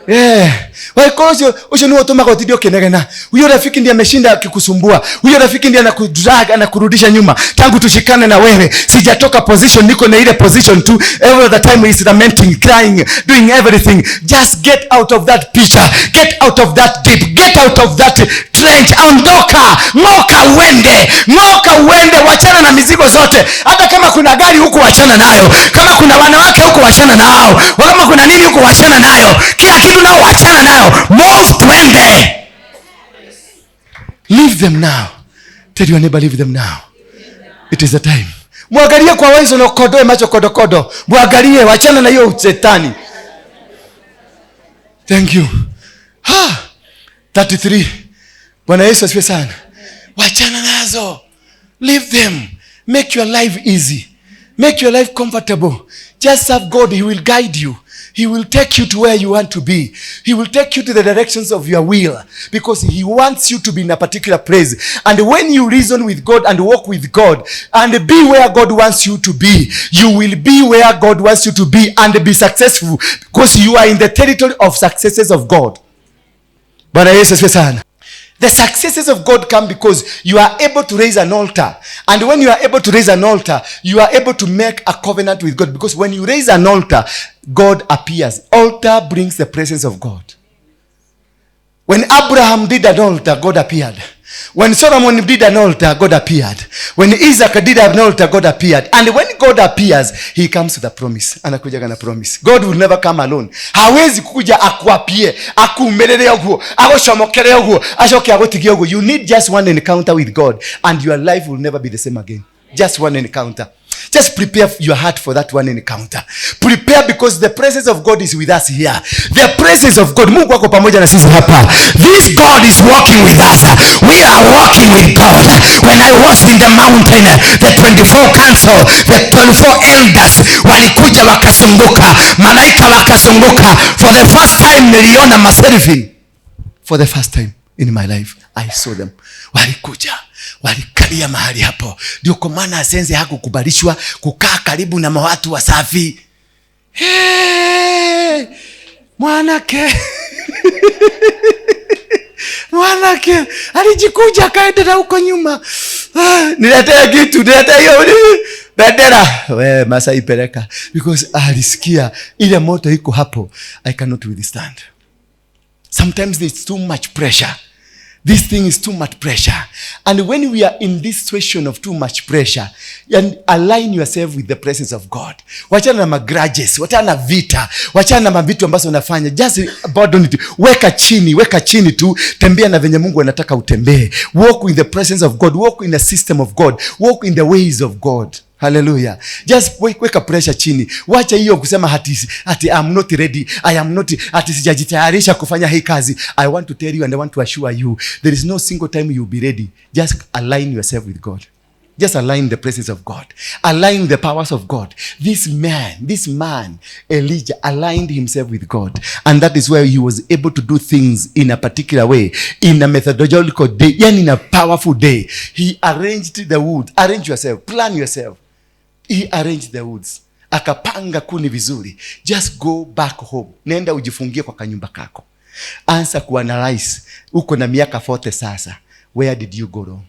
Yeah. Waikozo usho ni utoma kwa tidio kenegena. Huyo rafiki ndiye ameshinda akikusumbua. Huyo rafiki ndiye anakudrag, anakurudisha nyuma. Tangu tushikane na wewe, sijatoka position, niko na ile position tu. Every other time is lamenting, crying, doing everything. Just get out of that picture. Get out of that deep. Get out of that trench. Ondoka, ng'oka uende. Ng'oka uende, wachana na mizigo zote. Hata kama kuna gari huko wachana nayo. Kama kuna wanawake huko wachana nao. Kama kuna nini huko wachana nayo. Kila kitu nao wachana nayo. Move twende. Leave them now. Tell your neighbor, leave them now. It is the time. Mwangalie kwa waizo na kodoe macho kodokodo. Mwangalie, wachana na hiyo shetani. Thank you. Ha! 33. Bwana Yesu asifiwe sana. Wachana nazo. Leave them. Make your life easy. Make your life comfortable. Just serve God. He will guide you. He will take you to where you want to be. He will take you to the directions of your will, because he wants you to be in a particular place. And when you reason with God and walk with God and be where God wants you to be, you will be where God wants you to be and be successful, because you are in the territory of successes of God. Bwana Yesu asifiwe sana. The successes of God come because you are able to raise an altar. And when you are able to raise an altar, you are able to make a covenant with God. Because when you raise an altar, God appears. Altar brings the presence of God. When Abraham did an altar, God appeared. When Solomon did an altar, God appeared. When Isaac did an altar, God appeared. And when God appears, he comes with a promise. Anakuja na promise. God will never come alone. Hawezi kukuja akuapie, akuumerere uguo, agucomokere uguo, acoke agutigie uguo. You need just one encounter with God and your life will never be the same again. Just one encounter. Just prepare your heart for that one encounter. Prepare, because the presence of God is with us here. The presence of God. Mungu ako pamoja na sisi hapa. This God is walking with us. We are walking with God. When I was in the mountain, the 24 council, the 24 elders walikuja wakazunguka, malaika wakazunguka. For the first time niliona maseraphim. For the first time in my life, I saw them. Walikuja, walikalia mahali hapo. Ndio kwa maana Asenze hakukubalishwa kukaa karibu na watu wasafi. Hey, mwanake. Mwanake alijikuja akaenda na huko nyuma. Niletee kitu, niletee hiyo bendera. We Masai peleka, because alisikia ile moto iko hapo. I cannot withstand. Sometimes there's too much pressure. This thing is too much pressure. And when we are in this situation of too much pressure, and align yourself with the presence of God. Wachana na magrudges, wachana na vita, wachana na mavitu ambazo unafanya. Just abandon it. Weka chini, weka chini tu. Tembea na venye Mungu anataka utembee. Walk in the presence of God. Walk in the system of God. Walk in the ways of God. Hallelujah. Just weka pressure chini. Wacha hiyo kusema hati I'm not ready. I am not, hati sijajitayarisha kufanya hii kazi. I want to tell you and I want to assure you, there is no single time you'll be ready. Just align yourself with God. Just align the presence of God. Align the powers of God. This man, Elijah, aligned himself with God. And that is where he was able to do things in a particular way, in a methodological day, and in a powerful day. He arranged the wood. Arrange yourself. Plan yourself. He arranged the woods. Akapanga kuni vizuri. Just go back home. Nenda ujifungie kwa kanyumba kako. Anza kuanalyze. Uko na miaka 40 sasa. Where did you go wrong?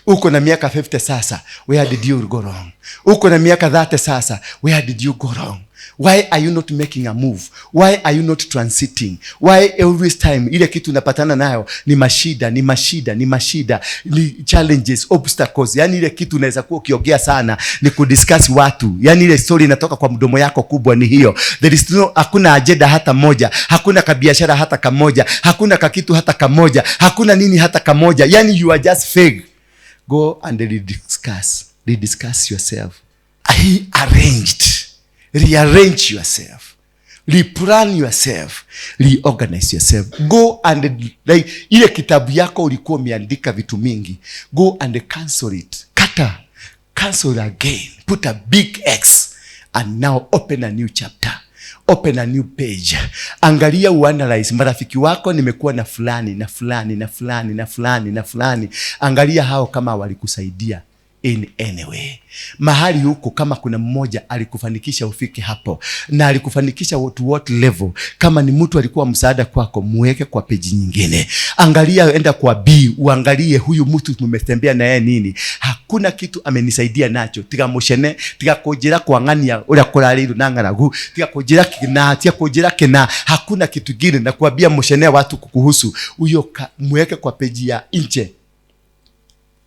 Uko na miaka 50 sasa. Where did you go wrong? Uko na miaka 30 sasa. Where did you go wrong? Why are you not making a move? Why are you not transiting? Why every time ile kitu unapatana nayo ni mashida, ni mashida, ni mashida, ni challenges, obstacles. Yani ile kitu unaweza kuwa ukiongea sana ni kudiscuss watu. Yani ile story inatoka kwa mdomo yako kubwa ni hiyo. There is no, hakuna agenda hata moja, hakuna kabiashara hata kamoja, hakuna kakitu hata kamoja, hakuna nini hata kamoja. Yani you are just fake. Go and rediscuss. Rediscuss yourself. He arranged. Rearrange yourself. Replan yourself. Reorganize yourself. Go and like, ile kitabu yako ulikuwa umeandika vitu mingi. Go and cancel it. Kata. Cancel again. Put a big X. And now open a new chapter. Open a new page. Angalia, uanalyze marafiki wako, nimekuwa na fulani na fulani na fulani na fulani na fulani. Angalia hao kama walikusaidia in any way. Mahali huko kama kuna mmoja alikufanikisha ufike hapo, na alikufanikisha to what level. Kama ni mtu alikuwa msaada kwako, muweke kwa page nyingine. Angalia, enda kwa B, uangalie huyu mtu mmetembea na yeye nini. Hakuna kitu amenisaidia nacho. Tiga mushene, tiga kujira kuangania uria kurariru na ngaragu, tiga kujira kina, tiga kujira kina. Hakuna kitu kingine na kuambia mushene watu kukuhusu. Huyo muweke kwa page ya nje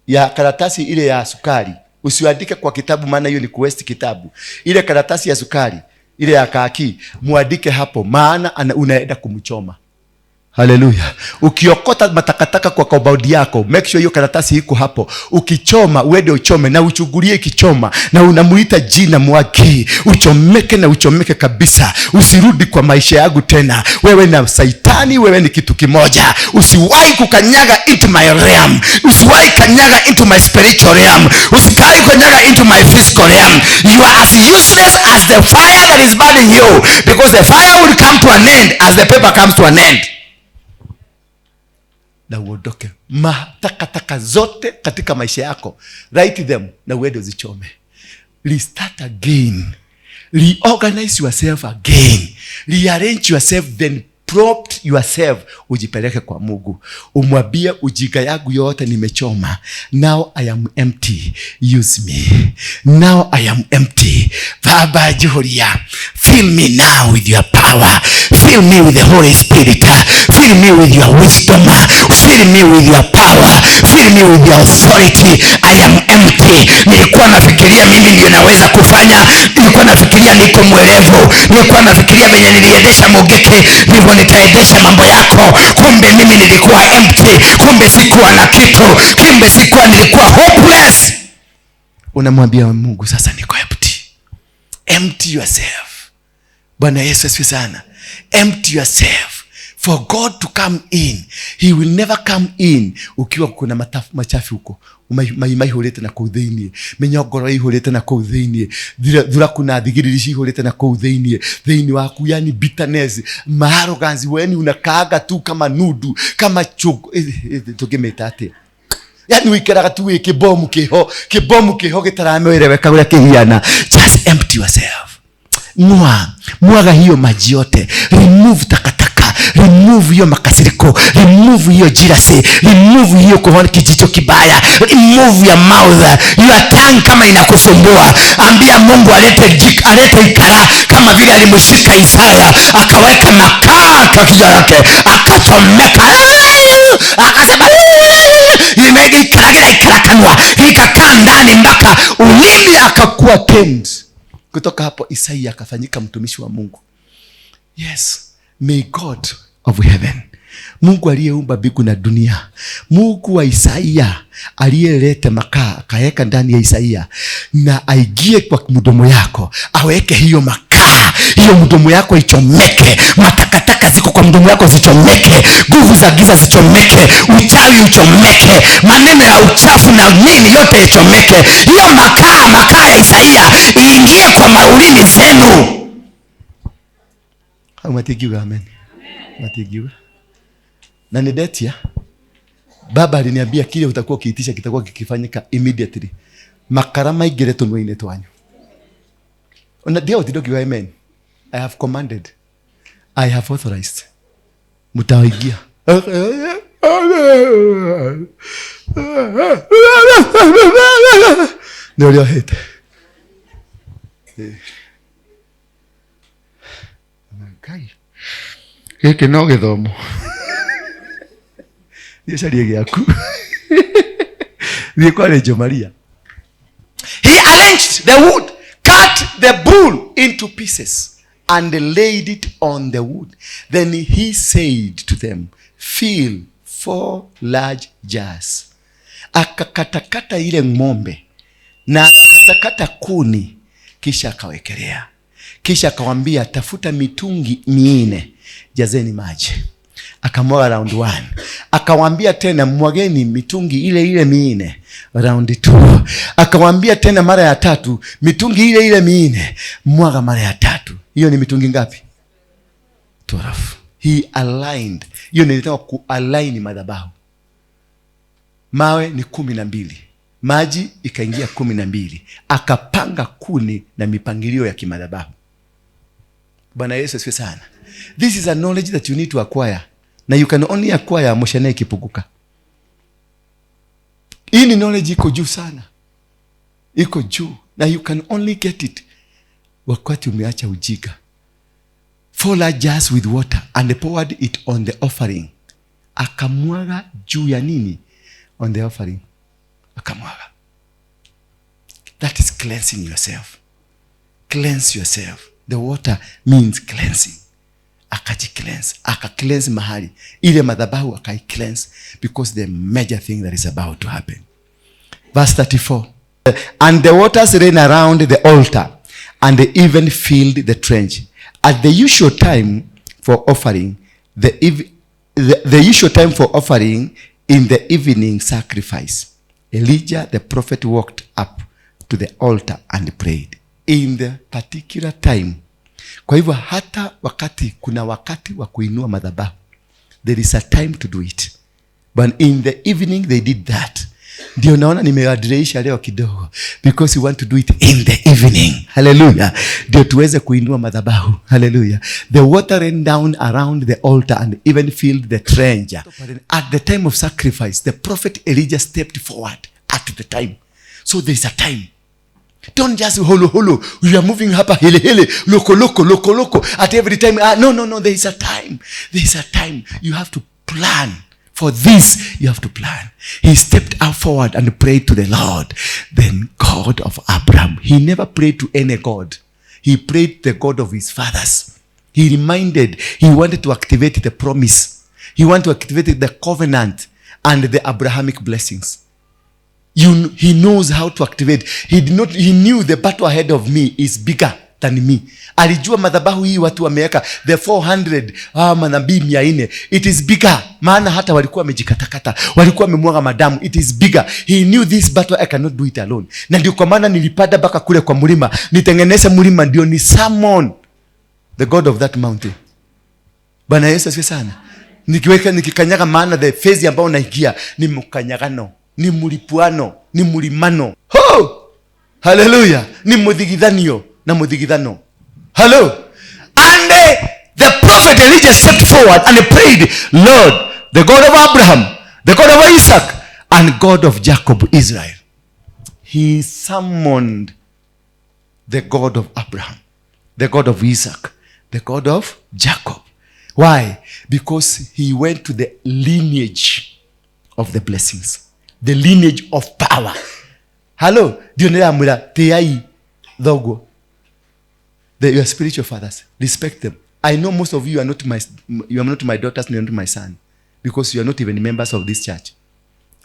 ya karatasi ile ya sukari. Usiandike kwa kitabu, maana hiyo ni kuwaste kitabu. Ile karatasi ya sukari ile ya kaki, muandike hapo, maana unaenda kumchoma. Haleluya. Ukiokota matakataka kwa compound yako, make sure hiyo karatasi iko hapo. Ukichoma, uende uchome na uchungulie ikichoma, na unamuita jina Mwaki. Uchomeke na uchomeke kabisa. Usirudi kwa maisha yangu tena. Wewe na saitani, wewe ni kitu kimoja. Usiwahi kukanyaga into my realm. Usiwahi kanyaga into my spiritual realm. Usiwahi kanyaga into my physical realm. You are as useless as the fire that is burning you, because the fire will come to an end as the paper comes to an end. Na uondoke. Matakataka zote katika maisha yako, write them na uende uzichome. Restart again. Reorganize yourself again. Rearrange yourself, then prompt yourself. Ujipeleke kwa Mungu. Umwambie ujinga yangu yote nimechoma. Now I am empty. Use me. Now I am empty. Baba Julia, fill me now with your power. Fill Fill me with the Holy Spirit, fill me with your wisdom, fill me with your power, fill me with your authority. I am empty. Nilikuwa nafikiria mimi ndio naweza kufanya, nilikuwa nafikiria niko mwerevu, nilikuwa nafikiria venye niliendesha Mungiki ndivyo nitaendesha mambo yako. Kumbe mimi nilikuwa empty, kumbe sikuwa na kitu, kumbe sikuwa, nilikuwa hopeless. Unamwambia Mungu, sasa niko empty. Empty yourself. Bwana Yesu asifiwe sana. Empty yourself for God to come in. He will never come in ukiwa kuna machafu huko, mai maihũrĩte na kũu thĩiniĩ, mĩnyongoro ĩihũrĩte na kũu thĩiniĩ, thuraku na thigiriri cihũrĩte na kũu thĩiniĩ thĩiniĩ waku, yani bitterness, maarrogance, weni unakaaga tu kama nudu, kama chungu, tũngĩmĩta atĩa, yani wikaraga tu wĩ kĩbomu kĩho, kĩbomu kĩho gĩtaramwĩreweka ũrĩa kĩhiana. Just empty yourself. Mwa mwaga hiyo maji yote, remove takataka, remove hiyo makasiriko, remove hiyo jealousy, remove hiyo kuona kijicho kibaya, remove your mouth, your tongue. Kama inakusumbua, ambia Mungu alete alete ikara kama vile alimshika Isaya akaweka makaa kwa kichwa yake akachomeka, akasema ikara ikara kanwa ikakaa ndani mpaka ulimi akakuwa tamed. Kutoka hapo Isaia akafanyika mtumishi wa Mungu. Yes, may God of heaven, Mungu aliyeumba mbingu na dunia, Mungu wa Isaia aliyeleta makaa akaweka ndani ya Isaia, na aingie kwa mdomo yako, aweke hiyo makaa, hiyo mdomo yako ichomeke, matakataka ziko kwa mdomo yako zichomeke, nguvu za giza zichomeke, uchawi uchomeke, maneno ya uchafu na nini yote ichomeke. Hiyo makaa, makaa ya Isaia iingie kwa maulimi zenu. Au matigiwa amen. Matigiwa. Na nidetia. Baba aliniambia kile utakuwa ukiitisha kitakuwa kikifanyika immediately. Makara maingire tunwa-inĩ twanyu. Ona ndio utidokiwa amen. I have commanded. I have authorized. Mutaingia. Nĩ ũrĩa ũhĩte. Ngai. Gĩkĩ no gĩthomo. Thiĩ ũcarie gĩaku. Thiĩ kwa Reggio Maria. He arranged the wood, cut the bull into pieces, and laid it on the wood. Then he said to them, fill 4 large jars. Akakatakata ile ng'ombe na akatakata kuni, kisha akawekelea. Kisha akawambia, tafuta mitungi 4, jazeni maji. Akamwaga round 1. Akawambia tena, mwageni mitungi ile ile 4, round 2. Akawambia tena mara ya 3, mitungi ile ile 4, mwaga mara ya 3. Hiyo ni mitungi ngapi? 12. He aligned. Hiyo nilitaka kualign madhabahu. Mawe ni 12. Maji ikaingia 12. Akapanga kuni na mipangilio ya kimadhabahu. Bwana Yesu asifiwe sana. This is a knowledge that you need to acquire. Na you can only acquire moshene ikipuguka. Hii ni knowledge iko juu sana. Iko juu. Na you can only get it wakati umeacha ujinga. 4 large jars with water and poured it on the offering. Akamwaga juu ya nini? On the offering. Akamwaga. That is cleansing yourself. Cleanse yourself. The water means cleansing. Akaji-cleanse. Aka-cleanse mahali. Ile madhabahu akai-cleanse because the major thing that is about to happen. Verse 34. And the waters ran around the altar and they even filled the trench. At the usual time for offering, the usual time for offering in the evening sacrifice, Elijah the prophet walked up to the altar and prayed. In the particular time. Kwa hivyo hata wakati kuna wakati wa kuinua madhabahu, there is a time to do it. But in the evening they did that. Ndio naona nimewadreisha leo kidogo because we want to do it in the evening. Hallelujah. Ndio tuweze kuinua madhabahu. Hallelujah. The water ran down around the altar and even filled the trench. At the time of sacrifice, the prophet Elijah stepped forward at the time. So there is a time. Don't just holo holo. You are moving hapa hele hele, loko loko loko loko at every time. Ah, no, no, no, there is a time. There is a time you have to plan. For this, you have to plan. He stepped out forward and prayed to the Lord, then God of Abraham. He never prayed to any God. He prayed the God of his fathers. He reminded, he wanted to activate the promise. He wanted to activate the covenant and the Abrahamic blessings. He knows how to activate. He did not, he knew the battle ahead of me is bigger than me. Alijua madhabahu hii watu wameweka the 400 manabii 400. It is bigger. Maana hata walikuwa wamejikatakata, walikuwa wamemwaga madamu. It is bigger. He knew this battle I cannot do it alone. Na ndio kwa maana nilipanda mpaka kule kwa mlima, nitengeneze mlima ndio ni summon the God of that mountain. Bwana Yesu asifiwe sana. Nikiweka nikikanyaga, maana the phase ambayo naingia ni mkanyagano, ni mlipuano, ni mlimano. Ho! Hallelujah. Ni muthigithanio na muthigithano. Hello. And the prophet Elijah stepped forward and prayed, Lord, the God of Abraham, the God of Isaac, and God of Jacob, Israel. He summoned the God of Abraham, the God of Isaac, the God of Jacob. Why? Because he went to the lineage of the blessings, the lineage of power. Hello, ndio niramwira tiai thoguo. Your spiritual fathers, respect them. I know most of you are not my, you are not my daughters, you are not my son, because you are not even members of this church.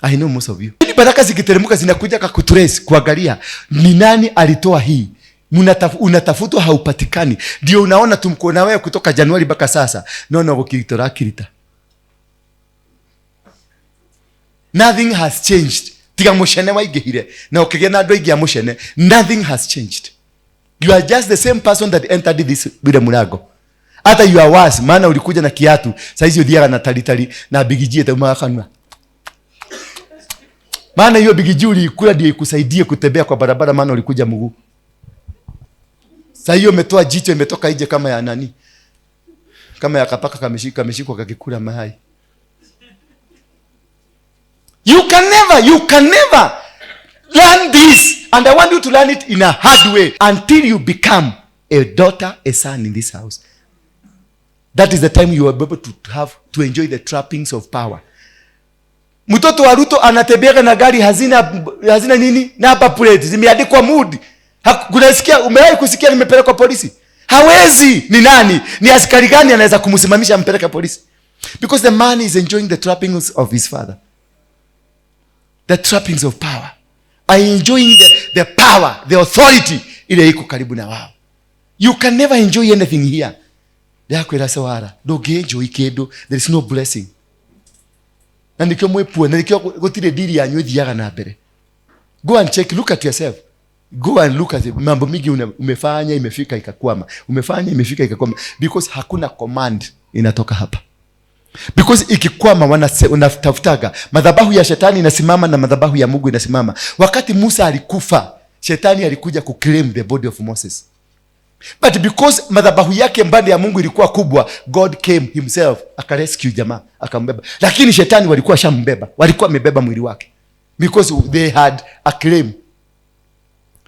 I know most of you. Ili baraka zikiteremka zinakuja kukutrace, kuangalia ni nani alitoa hii. Unatafutwa haupatikani. Ndio unaona tumko na wewe kutoka Januari mpaka sasa. No, no, gukiritora kirita. Nothing has changed. Tiga mucene waingihire na ukigia na andu aingi a mucene. Nothing has changed. You are just the same person that entered this bila mlango. Hata you are worse, maana ulikuja na kiatu, saizi uthiaga na talitali na bigijie taumaga kanua. Maana hiyo bigiji ulikula ndio ikusaidie kutembea kwa barabara, maana ulikuja mguu. Sasa hiyo umetoa jicho imetoka nje kama ya nani? Kama ya kapaka kameshikwa kakikula mayai. You can never learn this. And I want you to learn it in a hard way until you become a daughter, a son in this house. That is the time you are able to enjoy the trappings of power. Mtoto wa Ruto anatembea na gari hazina nini? Number plate zimeandikwa mood. Kunasikia, umewahi kusikia nimepelekwa polisi? Hawezi. Ni nani? Ni askari gani anaweza kumsimamisha ampeleke polisi? Because the man is enjoying the trappings of his father. The trappings of power. Are enjoying the power, the authority ile iko karibu na wao. You can never enjoy anything here. Ndakwira sewara, ndũngĩenjoy kĩndũ, there is no blessing. Na nikio mwepua, na nikio gũtirĩ dili yanyu ĩthiaga na mbere. Go and check, look at yourself. Go and look at it. Mambo mingi umefanya imefika ikakwama. Umefanya imefika ikakwama because hakuna command inatoka hapa. Because ikikwama wanatafutaga madhabahu ya shetani inasimama na madhabahu ya Mungu inasimama. Wakati Musa alikufa, shetani alikuja kuclaim the body of Moses. But because madhabahu yake mbali ya Mungu ilikuwa kubwa, God came himself akarescue jamaa, akambeba. Lakini shetani walikuwa shambeba, walikuwa wamebeba mwili wake. Because they had a claim.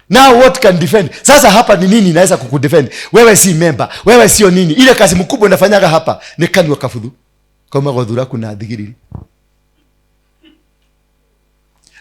Now what can defend? Sasa hapa ni nini inaweza kukudefend? Wewe si member, wewe sio nini. Ile kazi mkubwa unafanyaga hapa ni kanwa kafudhu. Kama godhura kuna dhigiri.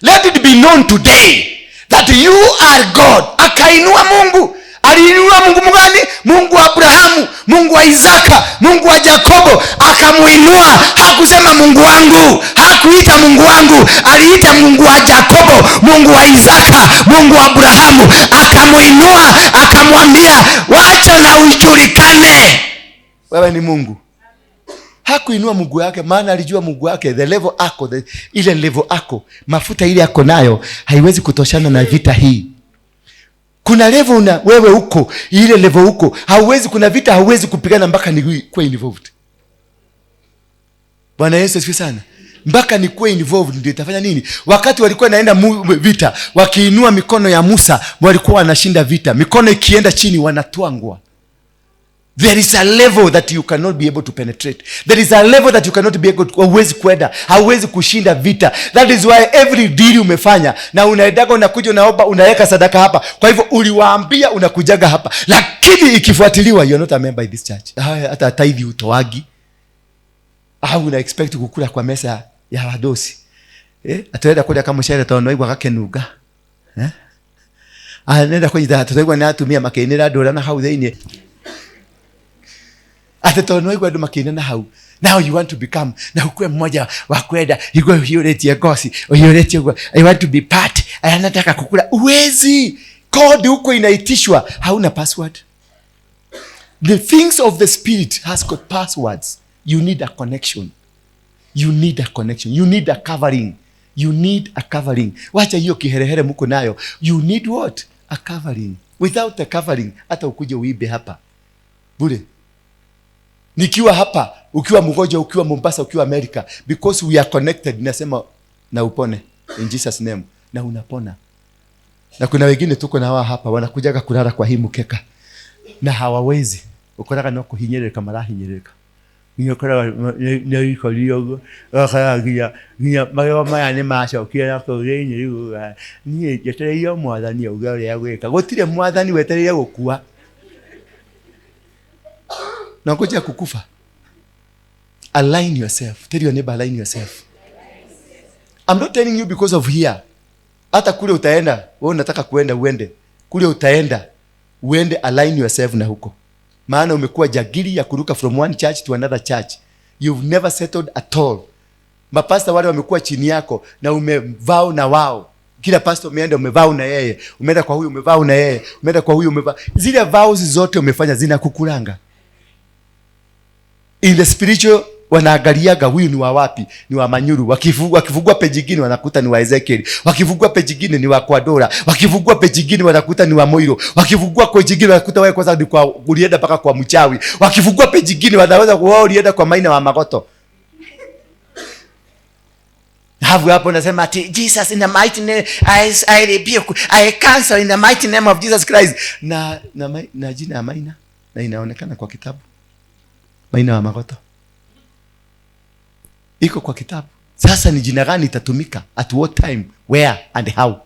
Let it be known today that you are God. Akainua Mungu. Aliinua Mungu mgani? Mungu wa Abrahamu, Mungu wa Isaka, Mungu wa Jakobo. Akamuinua. Hakusema Mungu wangu, hakuita Mungu wangu, aliita Mungu wa Jakobo, Mungu wa Isaka, Mungu wa Abrahamu. Akamuinua, akamwambia, wacha na ujulikane, wewe ni Mungu. Hakuinua Mungu wake, maana alijua Mungu wake the level ako, ile level ako, mafuta ile ako nayo haiwezi kutoshana na vita hii. Kuna level una wewe huko, ile level huko, hauwezi, kuna vita hauwezi kupigana mpaka ni kuwe involved. Bwana Yesu asifiwe sana. Mpaka ni kuwe involved ndio itafanya nini? Wakati walikuwa naenda vita, wakiinua mikono ya Musa, walikuwa wanashinda vita. Mikono ikienda chini wanatwangwa. There is a level that you cannot be able to penetrate. There is a level that you cannot be able to, hauwezi kwenda, hauwezi kushinda vita. That is why every deal umefanya na unaendaga, unakuja, unaomba, unaweka sadaka hapa. Kwa hivyo uliwaambia unakujaga hapa, lakini ikifuatiliwa you are not a member in this church. Hata tithe utoagi. Au una expect kukula kwa mesa ya wadosi. Ataenda kula kama mshahara tono igwa gakenuga. Anaenda kwenye tutaigwa na atumia makinira ndura na hau thiini. Ate tono igwa andu makinira na hau. Now you want to become, na ukue mmoja wa kwenda igwe uhiuretie ngozi, uhiuretie gwa. I want to be part. Anataka kukula. Uwezi. Code huko inaitishwa, hauna password. The things of the spirit has got passwords. You need a connection. You need a connection. You need a covering. You need a covering. Wacha hiyo kiherehere mko nayo. You need what? A covering. Without a covering, hata ukuje uibe hapa. Bure. Nikiwa hapa, ukiwa mgonjwa, ukiwa Mombasa, ukiwa America, because we are connected, nasema na upone in Jesus name, na unapona. Na kuna wengine tuko na wao hapa wanakujaga kulala kwa hii mkeka na hawawezi. Ukoraga no kuhinyereka marahinyereka. Nyokoraga nĩ ikorio ũguo, nginya magego maya nĩ macokire na kũu thĩinĩ rĩu, niĩ njetereire mwathani auge ũrĩa gwĩka. Gũtirĩ mwathani wetereire gũkua. Na ngoja kukufa. Align yourself. Tell your neighbor, align yourself. I'm not telling you because of here. Hata kule utaenda, wewe unataka kuenda uende. Kule utaenda, uende, align yourself na huko. Maana umekuwa jagiri ya kuruka from one church to another church. You've never settled at all. Mapasta wale wamekuwa chini yako na umevao na wao. Kila pastor umeenda umevao na yeye. Umeenda kwa huyu umevao na yeye. Umeenda kwa huyu umevao. Zile vows zote umefanya zinakukulanga. In the spiritual wanaangaliaga huyu ni wa wapi? Ni wa Manyuru. Wakifungua page nyingine wanakuta ni wa Ezekiel. Wakifungua page nyingine ni wa Kwadora. Wakifungua page nyingine wanakuta ni wa Moiro. Wakifungua page nyingine wanakuta wewe kwanza ni kwa ulienda mpaka kwa mchawi. Wakifungua page nyingine wanaweza kuwa ulienda kwa Maina wa Magoto. Hapo hapo nasema ati Jesus in the mighty name, I rebuke, I cancel in the mighty name of Jesus Christ. Na jina ya Maina na inaonekana kwa kitabu. Maina wa Magoto iko kwa kitabu. Sasa ni jina gani itatumika? At what time? Where and how?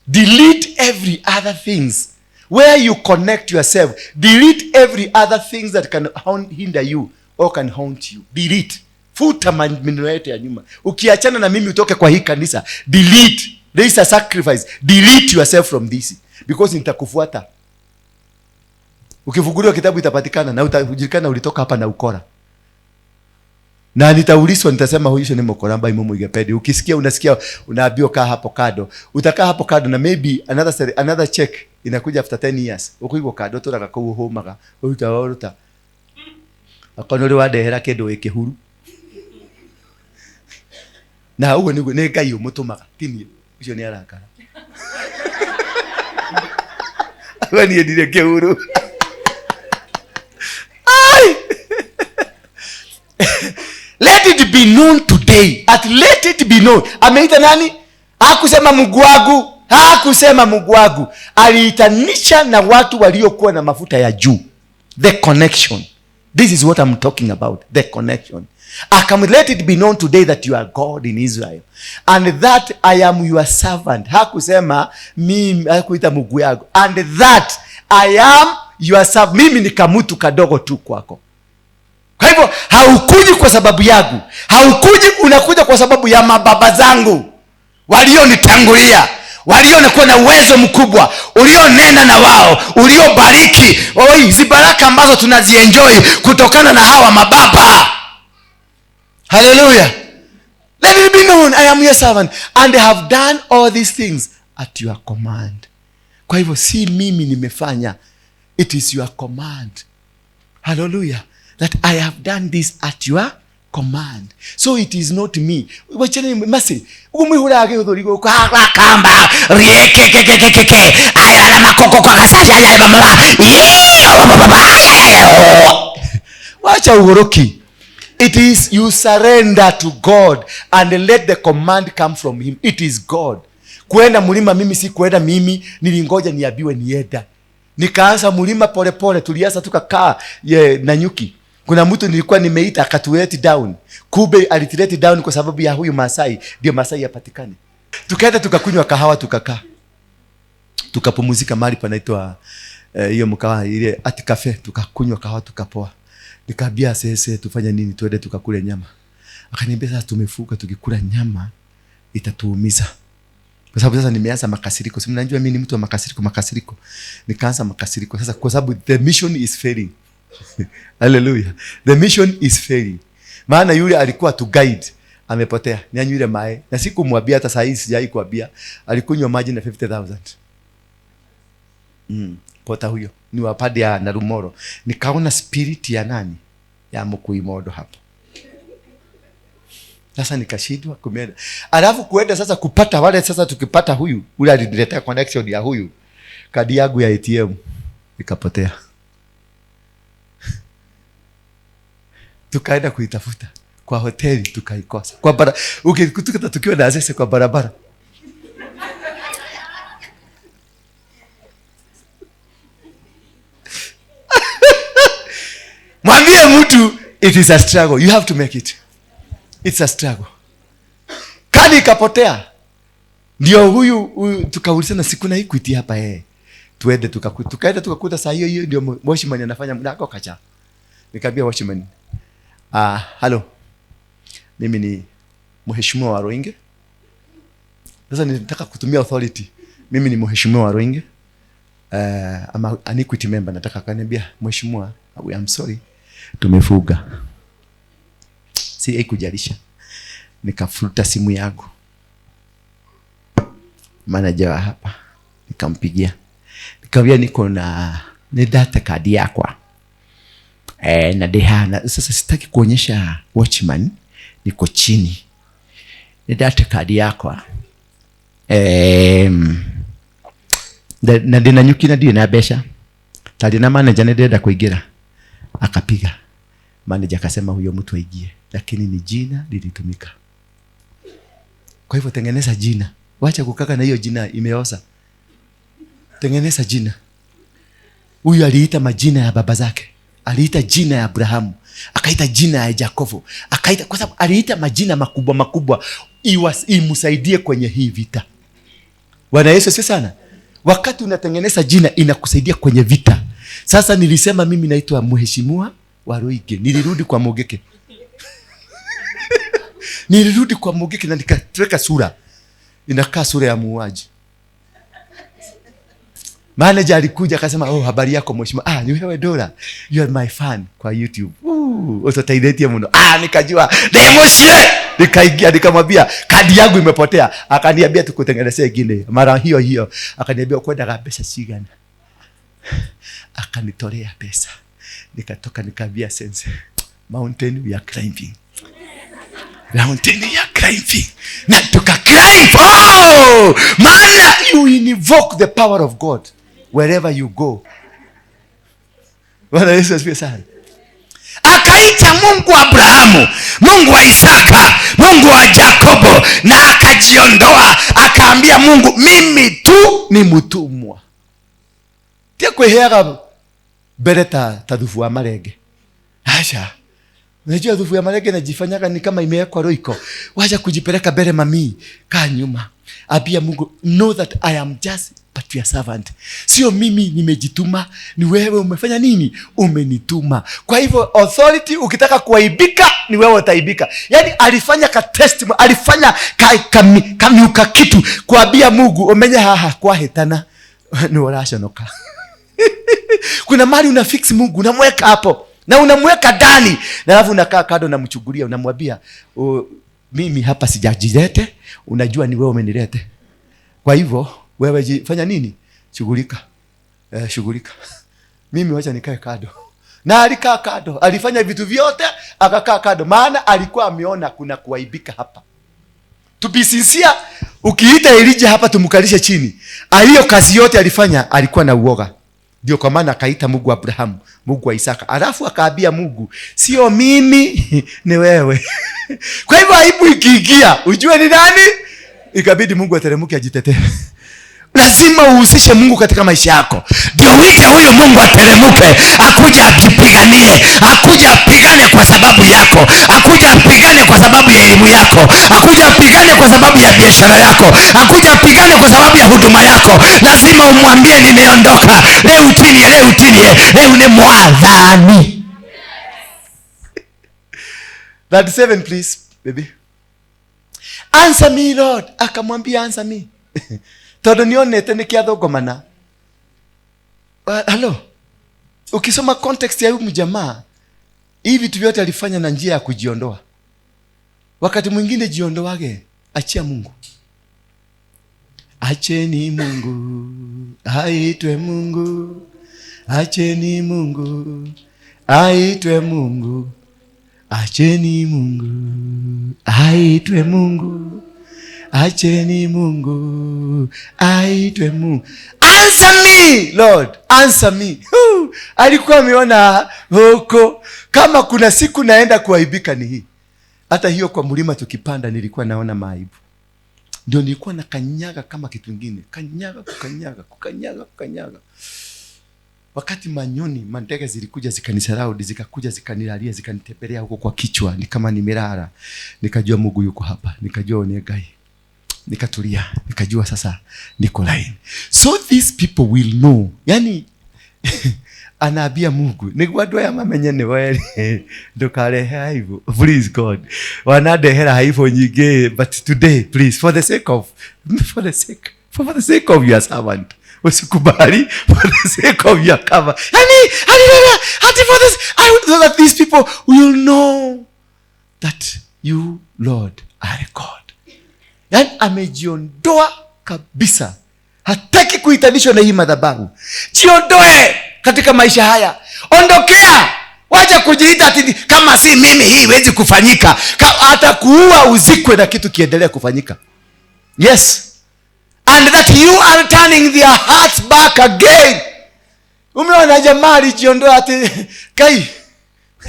Delete every other things. Where you connect yourself, delete every other things that can hinder you or can haunt you. Delete. Futa maneno yote ya nyuma. Ukiachana na mimi utoke kwa hii kanisa, delete. There is a sacrifice. Delete yourself from this because nitakufuata. Ukifunguliwa kitabu itapatikana na utajulikana ulitoka hapa na ukora. Na nitauliswa nitasema huyu ni mkoramba imo mwigepedi. Ukisikia unasikia unaambiwa kaa hapo kado. Utakaa hapo kado na maybe another check inakuja after 10 years. Ukuigwa kado turaga kuu homaga. Utaoruta. Akono ri wadehera kindu gikihuru. Na ugo ni Ngai umutumaga tini ucio ni arakara. We ni ndire kihuru. Ai! Let it be known today. At let it be known. Ameita nani? Hakusema Mungu wangu. Hakusema Mungu wangu. Aliitanisha na watu waliokuwa na mafuta ya juu. The connection. This is what I'm talking about. The connection. Let it be known today that you are God in Israel. And that I am your servant. Hakusema mimi, hakuita Mungu yangu. And that I am your servant. Mimi ni kamutu kadogo tu kwako. Kwa hivyo haukuji kwa sababu yangu. Haukuji, unakuja kwa sababu ya mababa zangu walionitangulia, waliokuwa na uwezo mkubwa, ulionena na wao, uliobariki. Oi, hizi baraka ambazo tunazienjoy kutokana na hawa mababa. Hallelujah. Let it be known I am your servant and I have done all these things at your command. Kwa hivyo si mimi nimefanya, it is your command. Hallelujah. That I have done this at your command. So it is not me. Wacheni masi. Umihurage udhurigo kwa kamba rieke ke ke ke ke ayala makoko kwa kasasha ya baba. Wacha ugoroki. It is you surrender to God and let the command come from him. It is God. Kuenda mlima mimi si kuenda mimi, nilingoja niambiwe nienda. Nikaanza mlima polepole, tulianza tukakaa na nyuki. Kuna mtu nilikuwa nimeita akatulet down. Kumbe alitulet down kwa sababu ya huyu Masai, ndio Masai apatikane. Tukaenda tukakunywa kahawa tukakaa. Tukapumzika mahali panaitwa hiyo mkahawa ile Art Cafe, tukakunywa kahawa tukapoa. Nikaambia sese tufanye nini, tuende tukakule nyama. Akaniambia sasa tumefuka, tukikula nyama itatuumiza. Kwa sababu sasa nimeanza makasiriko. Si mnajua mimi ni mtu wa makasiriko. Nikaanza makasiriko sasa kwa sababu the mission is failing. Hallelujah. The mission is failing. Maana yule alikuwa to guide amepotea. Ni yule mae. Na sikumwambia hata saa hii sijai kuambia. Alikunywa maji na 50,000. Pota huyo ni wa padi ya Narumoro. Nikaona spirit ya nani? Ya Mukuimodo hapo. Sasa nikashindwa kumeenda. Alafu kuenda sasa kupata wale sasa tukipata huyu, ule aliniletea connection ya huyu. Kadi yangu ya ATM ikapotea. Tukaenda kuitafuta kwa hoteli tukaikosa. Kwa bara, ukikuta tukiwa na access kwa barabara. Mwambie mtu it is a struggle. You have to make it. It's a struggle. Kadi ikapotea. Ndio huyu tukaulizana siku na Equity hapa Tuende tukaenda tukakuta saa hiyo hiyo ndio watchman anafanya mlango kacha. Nikamwambia watchman, hello. Mimi ni mheshimiwa wa Roinge. Sasa nilitaka kutumia authority. Mimi ni mheshimiwa wa Roinge. I'm an Equity member. Nataka kaniambia mheshimiwa, I am sorry. Tumefuga. Si haikujalisha. Nikafuta simu yangu. Manager wa hapa nikampigia. Nikamwambia niko na ni data card yako. Na dehana sasa sitaki kuonyesha watchman niko chini. Ni data card yako. Na ndina nyuki na ndina mbeca. Tari na manager ndenda kuingira. Akapiga. Manager akasema huyo mtu aingie, lakini ni jina lilitumika. Kwa hivyo tengeneza jina. Wacha kukaka na hiyo jina imeoza. Tengeneza jina. Huyu aliita majina ya baba zake. Aliita jina ya Abrahamu, akaita jina ya Yakobo, akaita kwa sababu aliita majina makubwa makubwa imsaidie kwenye hii vita. Bwana Yesu asifiwe sana. Wakati unatengeneza jina inakusaidia kwenye vita. Sasa nilisema mimi naitwa mheshimiwa wa Roige. Nilirudi kwa Mogeke. Nilirudi kwa Mogeke na nikatweka sura. Inakaa sura ya muuaji. Manager alikuja akasema, "Oh, habari yako mheshimiwa. Ni wewe Dora. You are my fan kwa YouTube. Utotailetia mno." Nikajua. Demoshie. Nikaingia nikamwambia kadi yangu imepotea. Akaniambia tukutengenezee nyingine. Mara hiyo hiyo akaniambia kwenda pesa sigana. Akanitolea pesa. Nikatoka nikaambia sense, mountain we are climbing. Mountain we are climbing. Na tuka climb. Oh! Maana you invoke the power of God wherever you go. Bwana Yesu asifiwe sana. Akaita Mungu wa Abrahamu, Mungu wa Isaka, Mungu wa Yakobo, na akajiondoa, akaambia Mungu mimi tu ni mtumwa. Tia kweheaga mbere ta thufu wa marenge. Acha. Unajua thufu ya marenge inajifanyaga ni kama imewekwa roiko. Wacha kujipeleka mbele mami, kaa nyuma. Ambia Mungu, know that I am just but your servant. Sio mimi nimejituma, ni wewe umefanya nini? Umenituma. Kwa hivyo authority ukitaka kuaibika ni wewe utaibika. Yaani alifanya ka testimony, alifanya kamiuka kitu kuambia Mungu umenye haha kwa hetana ni urashonoka. Kuna mali una fix Mungu, unamweka hapo na unamweka ndani, na alafu unakaa kando unamchugulia, unamwambia mimi hapa sijajilete, unajua ni wewe umenilete. Kwa hivyo wewe fanya nini? Shughulika. Shughulika. Mimi wacha nikae kando. Na alikaa kando, alifanya vitu vyote akakaa kando, maana alikuwa ameona kuna kuaibika hapa. To be sincere, ukiita Elijah hapa tumkalishe chini, aliyo kazi yote alifanya alikuwa na uoga. Ndio kwa maana akaita Mungu wa Abrahamu, Mungu wa Isaka. Alafu akaambia Mungu, sio mimi ni wewe. Kwa hivyo aibu ikiingia, ujue ni nani? Ikabidi Mungu ateremke ajitetee. Lazima uhusishe Mungu katika maisha yako, ndio uite huyu Mungu ateremuke, akuja ajipiganie, akuja apigane kwa sababu yako, akuja apigane kwa sababu ya elimu yako, akuja apigane kwa sababu ya biashara yako, akuja apigane kwa sababu ya huduma yako. Lazima umwambie nimeondoka leo, tinie leo, tinie leo, ni mwadhani. 37 please baby. Answer me Lord. Akamwambia answer me. Tondu nionete nikiathũngũmana. Halo. Ukisoma context ya huyu mjamaa, hivi vitu vyote alifanya na njia ya kujiondoa. Wakati mwingine jiondoage, achia Mungu. Acheni Mungu, aitwe Mungu. Acheni Mungu, aitwe Mungu. Acheni Mungu, aitwe Mungu. Acheni Mungu, aitwe Mungu. Answer me Lord, answer me. Alikuwa ameona huko kama kuna siku naenda kuaibika ni hii. Hata hiyo kwa mlima tukipanda nilikuwa naona maaibu. Ndio nilikuwa nakanyaga kama kitu kingine, kanyaga kukanyaga kukanyaga kukanyaga. Wakati manyoni mandege zilikuja zikanisaraudi, zikakuja zikanilalia, zikanitembelea huko kwa kichwa, ni kama nimelala. Nikajua Mungu yuko hapa, nikajua ni Ngai. Nikatulia, nikajua sasa niko line. So these people will know. Yani anaambia Mungu, niguo andu aya mamenye ni wewe, ndukarehe aibu. Please God. Wanandehera aibu nyingi, but today please, for the sake of, for the sake, for the sake of your servant. Usikubali, for the sake of your cover. Yani, hallelujah, hati for this, I would know that these people will know that you Lord are God. Yani amejiondoa kabisa, hataki kuhitanishwa na hii madhabahu. Jiondoe katika maisha haya, ondokea, wacha kujiita ati kama si mimi hii haiwezi kufanyika. Atakuua uzikwe na kitu kiendelee kufanyika. Yes, and that you are turning their hearts back again. Umeona jamaa alijiondoa ati kai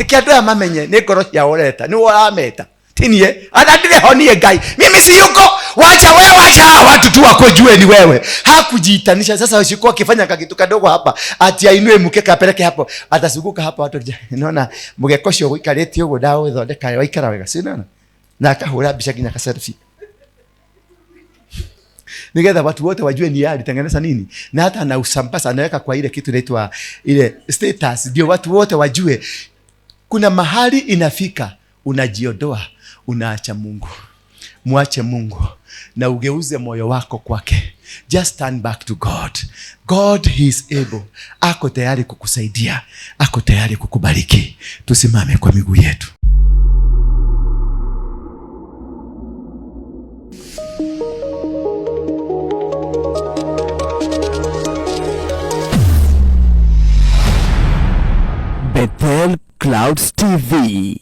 kiandoa mamenye ni ngoro ciao ureta ni urameta tinie anadire honie Ngai, mimi si yuko, wacha wewe, wacha watu tu wakujue ni wewe. Hakujiitanisha. Sasa usikuwa akifanya kitu kadogo hapa ati ainue mkeka apeleke hapo, atazunguka hapa watu naona mgeka ucio uikarĩte ũguo ndagũthondeka waikara wega, si unaona, na akahũra mbica nginya ka selfie nigetha watu wote wajue ni yeye alitengeneza nini, na hata anausambaza, anaweka kwa ile kitu inaitwa ile status, ndio watu wote wajue. Kuna mahali inafika unajiondoa, unaacha Mungu. Mwache Mungu na ugeuze moyo wako kwake. Just turn back to God. God he is able. Ako tayari kukusaidia, ako tayari kukubariki. Tusimame kwa miguu yetu. Bethel Clouds TV.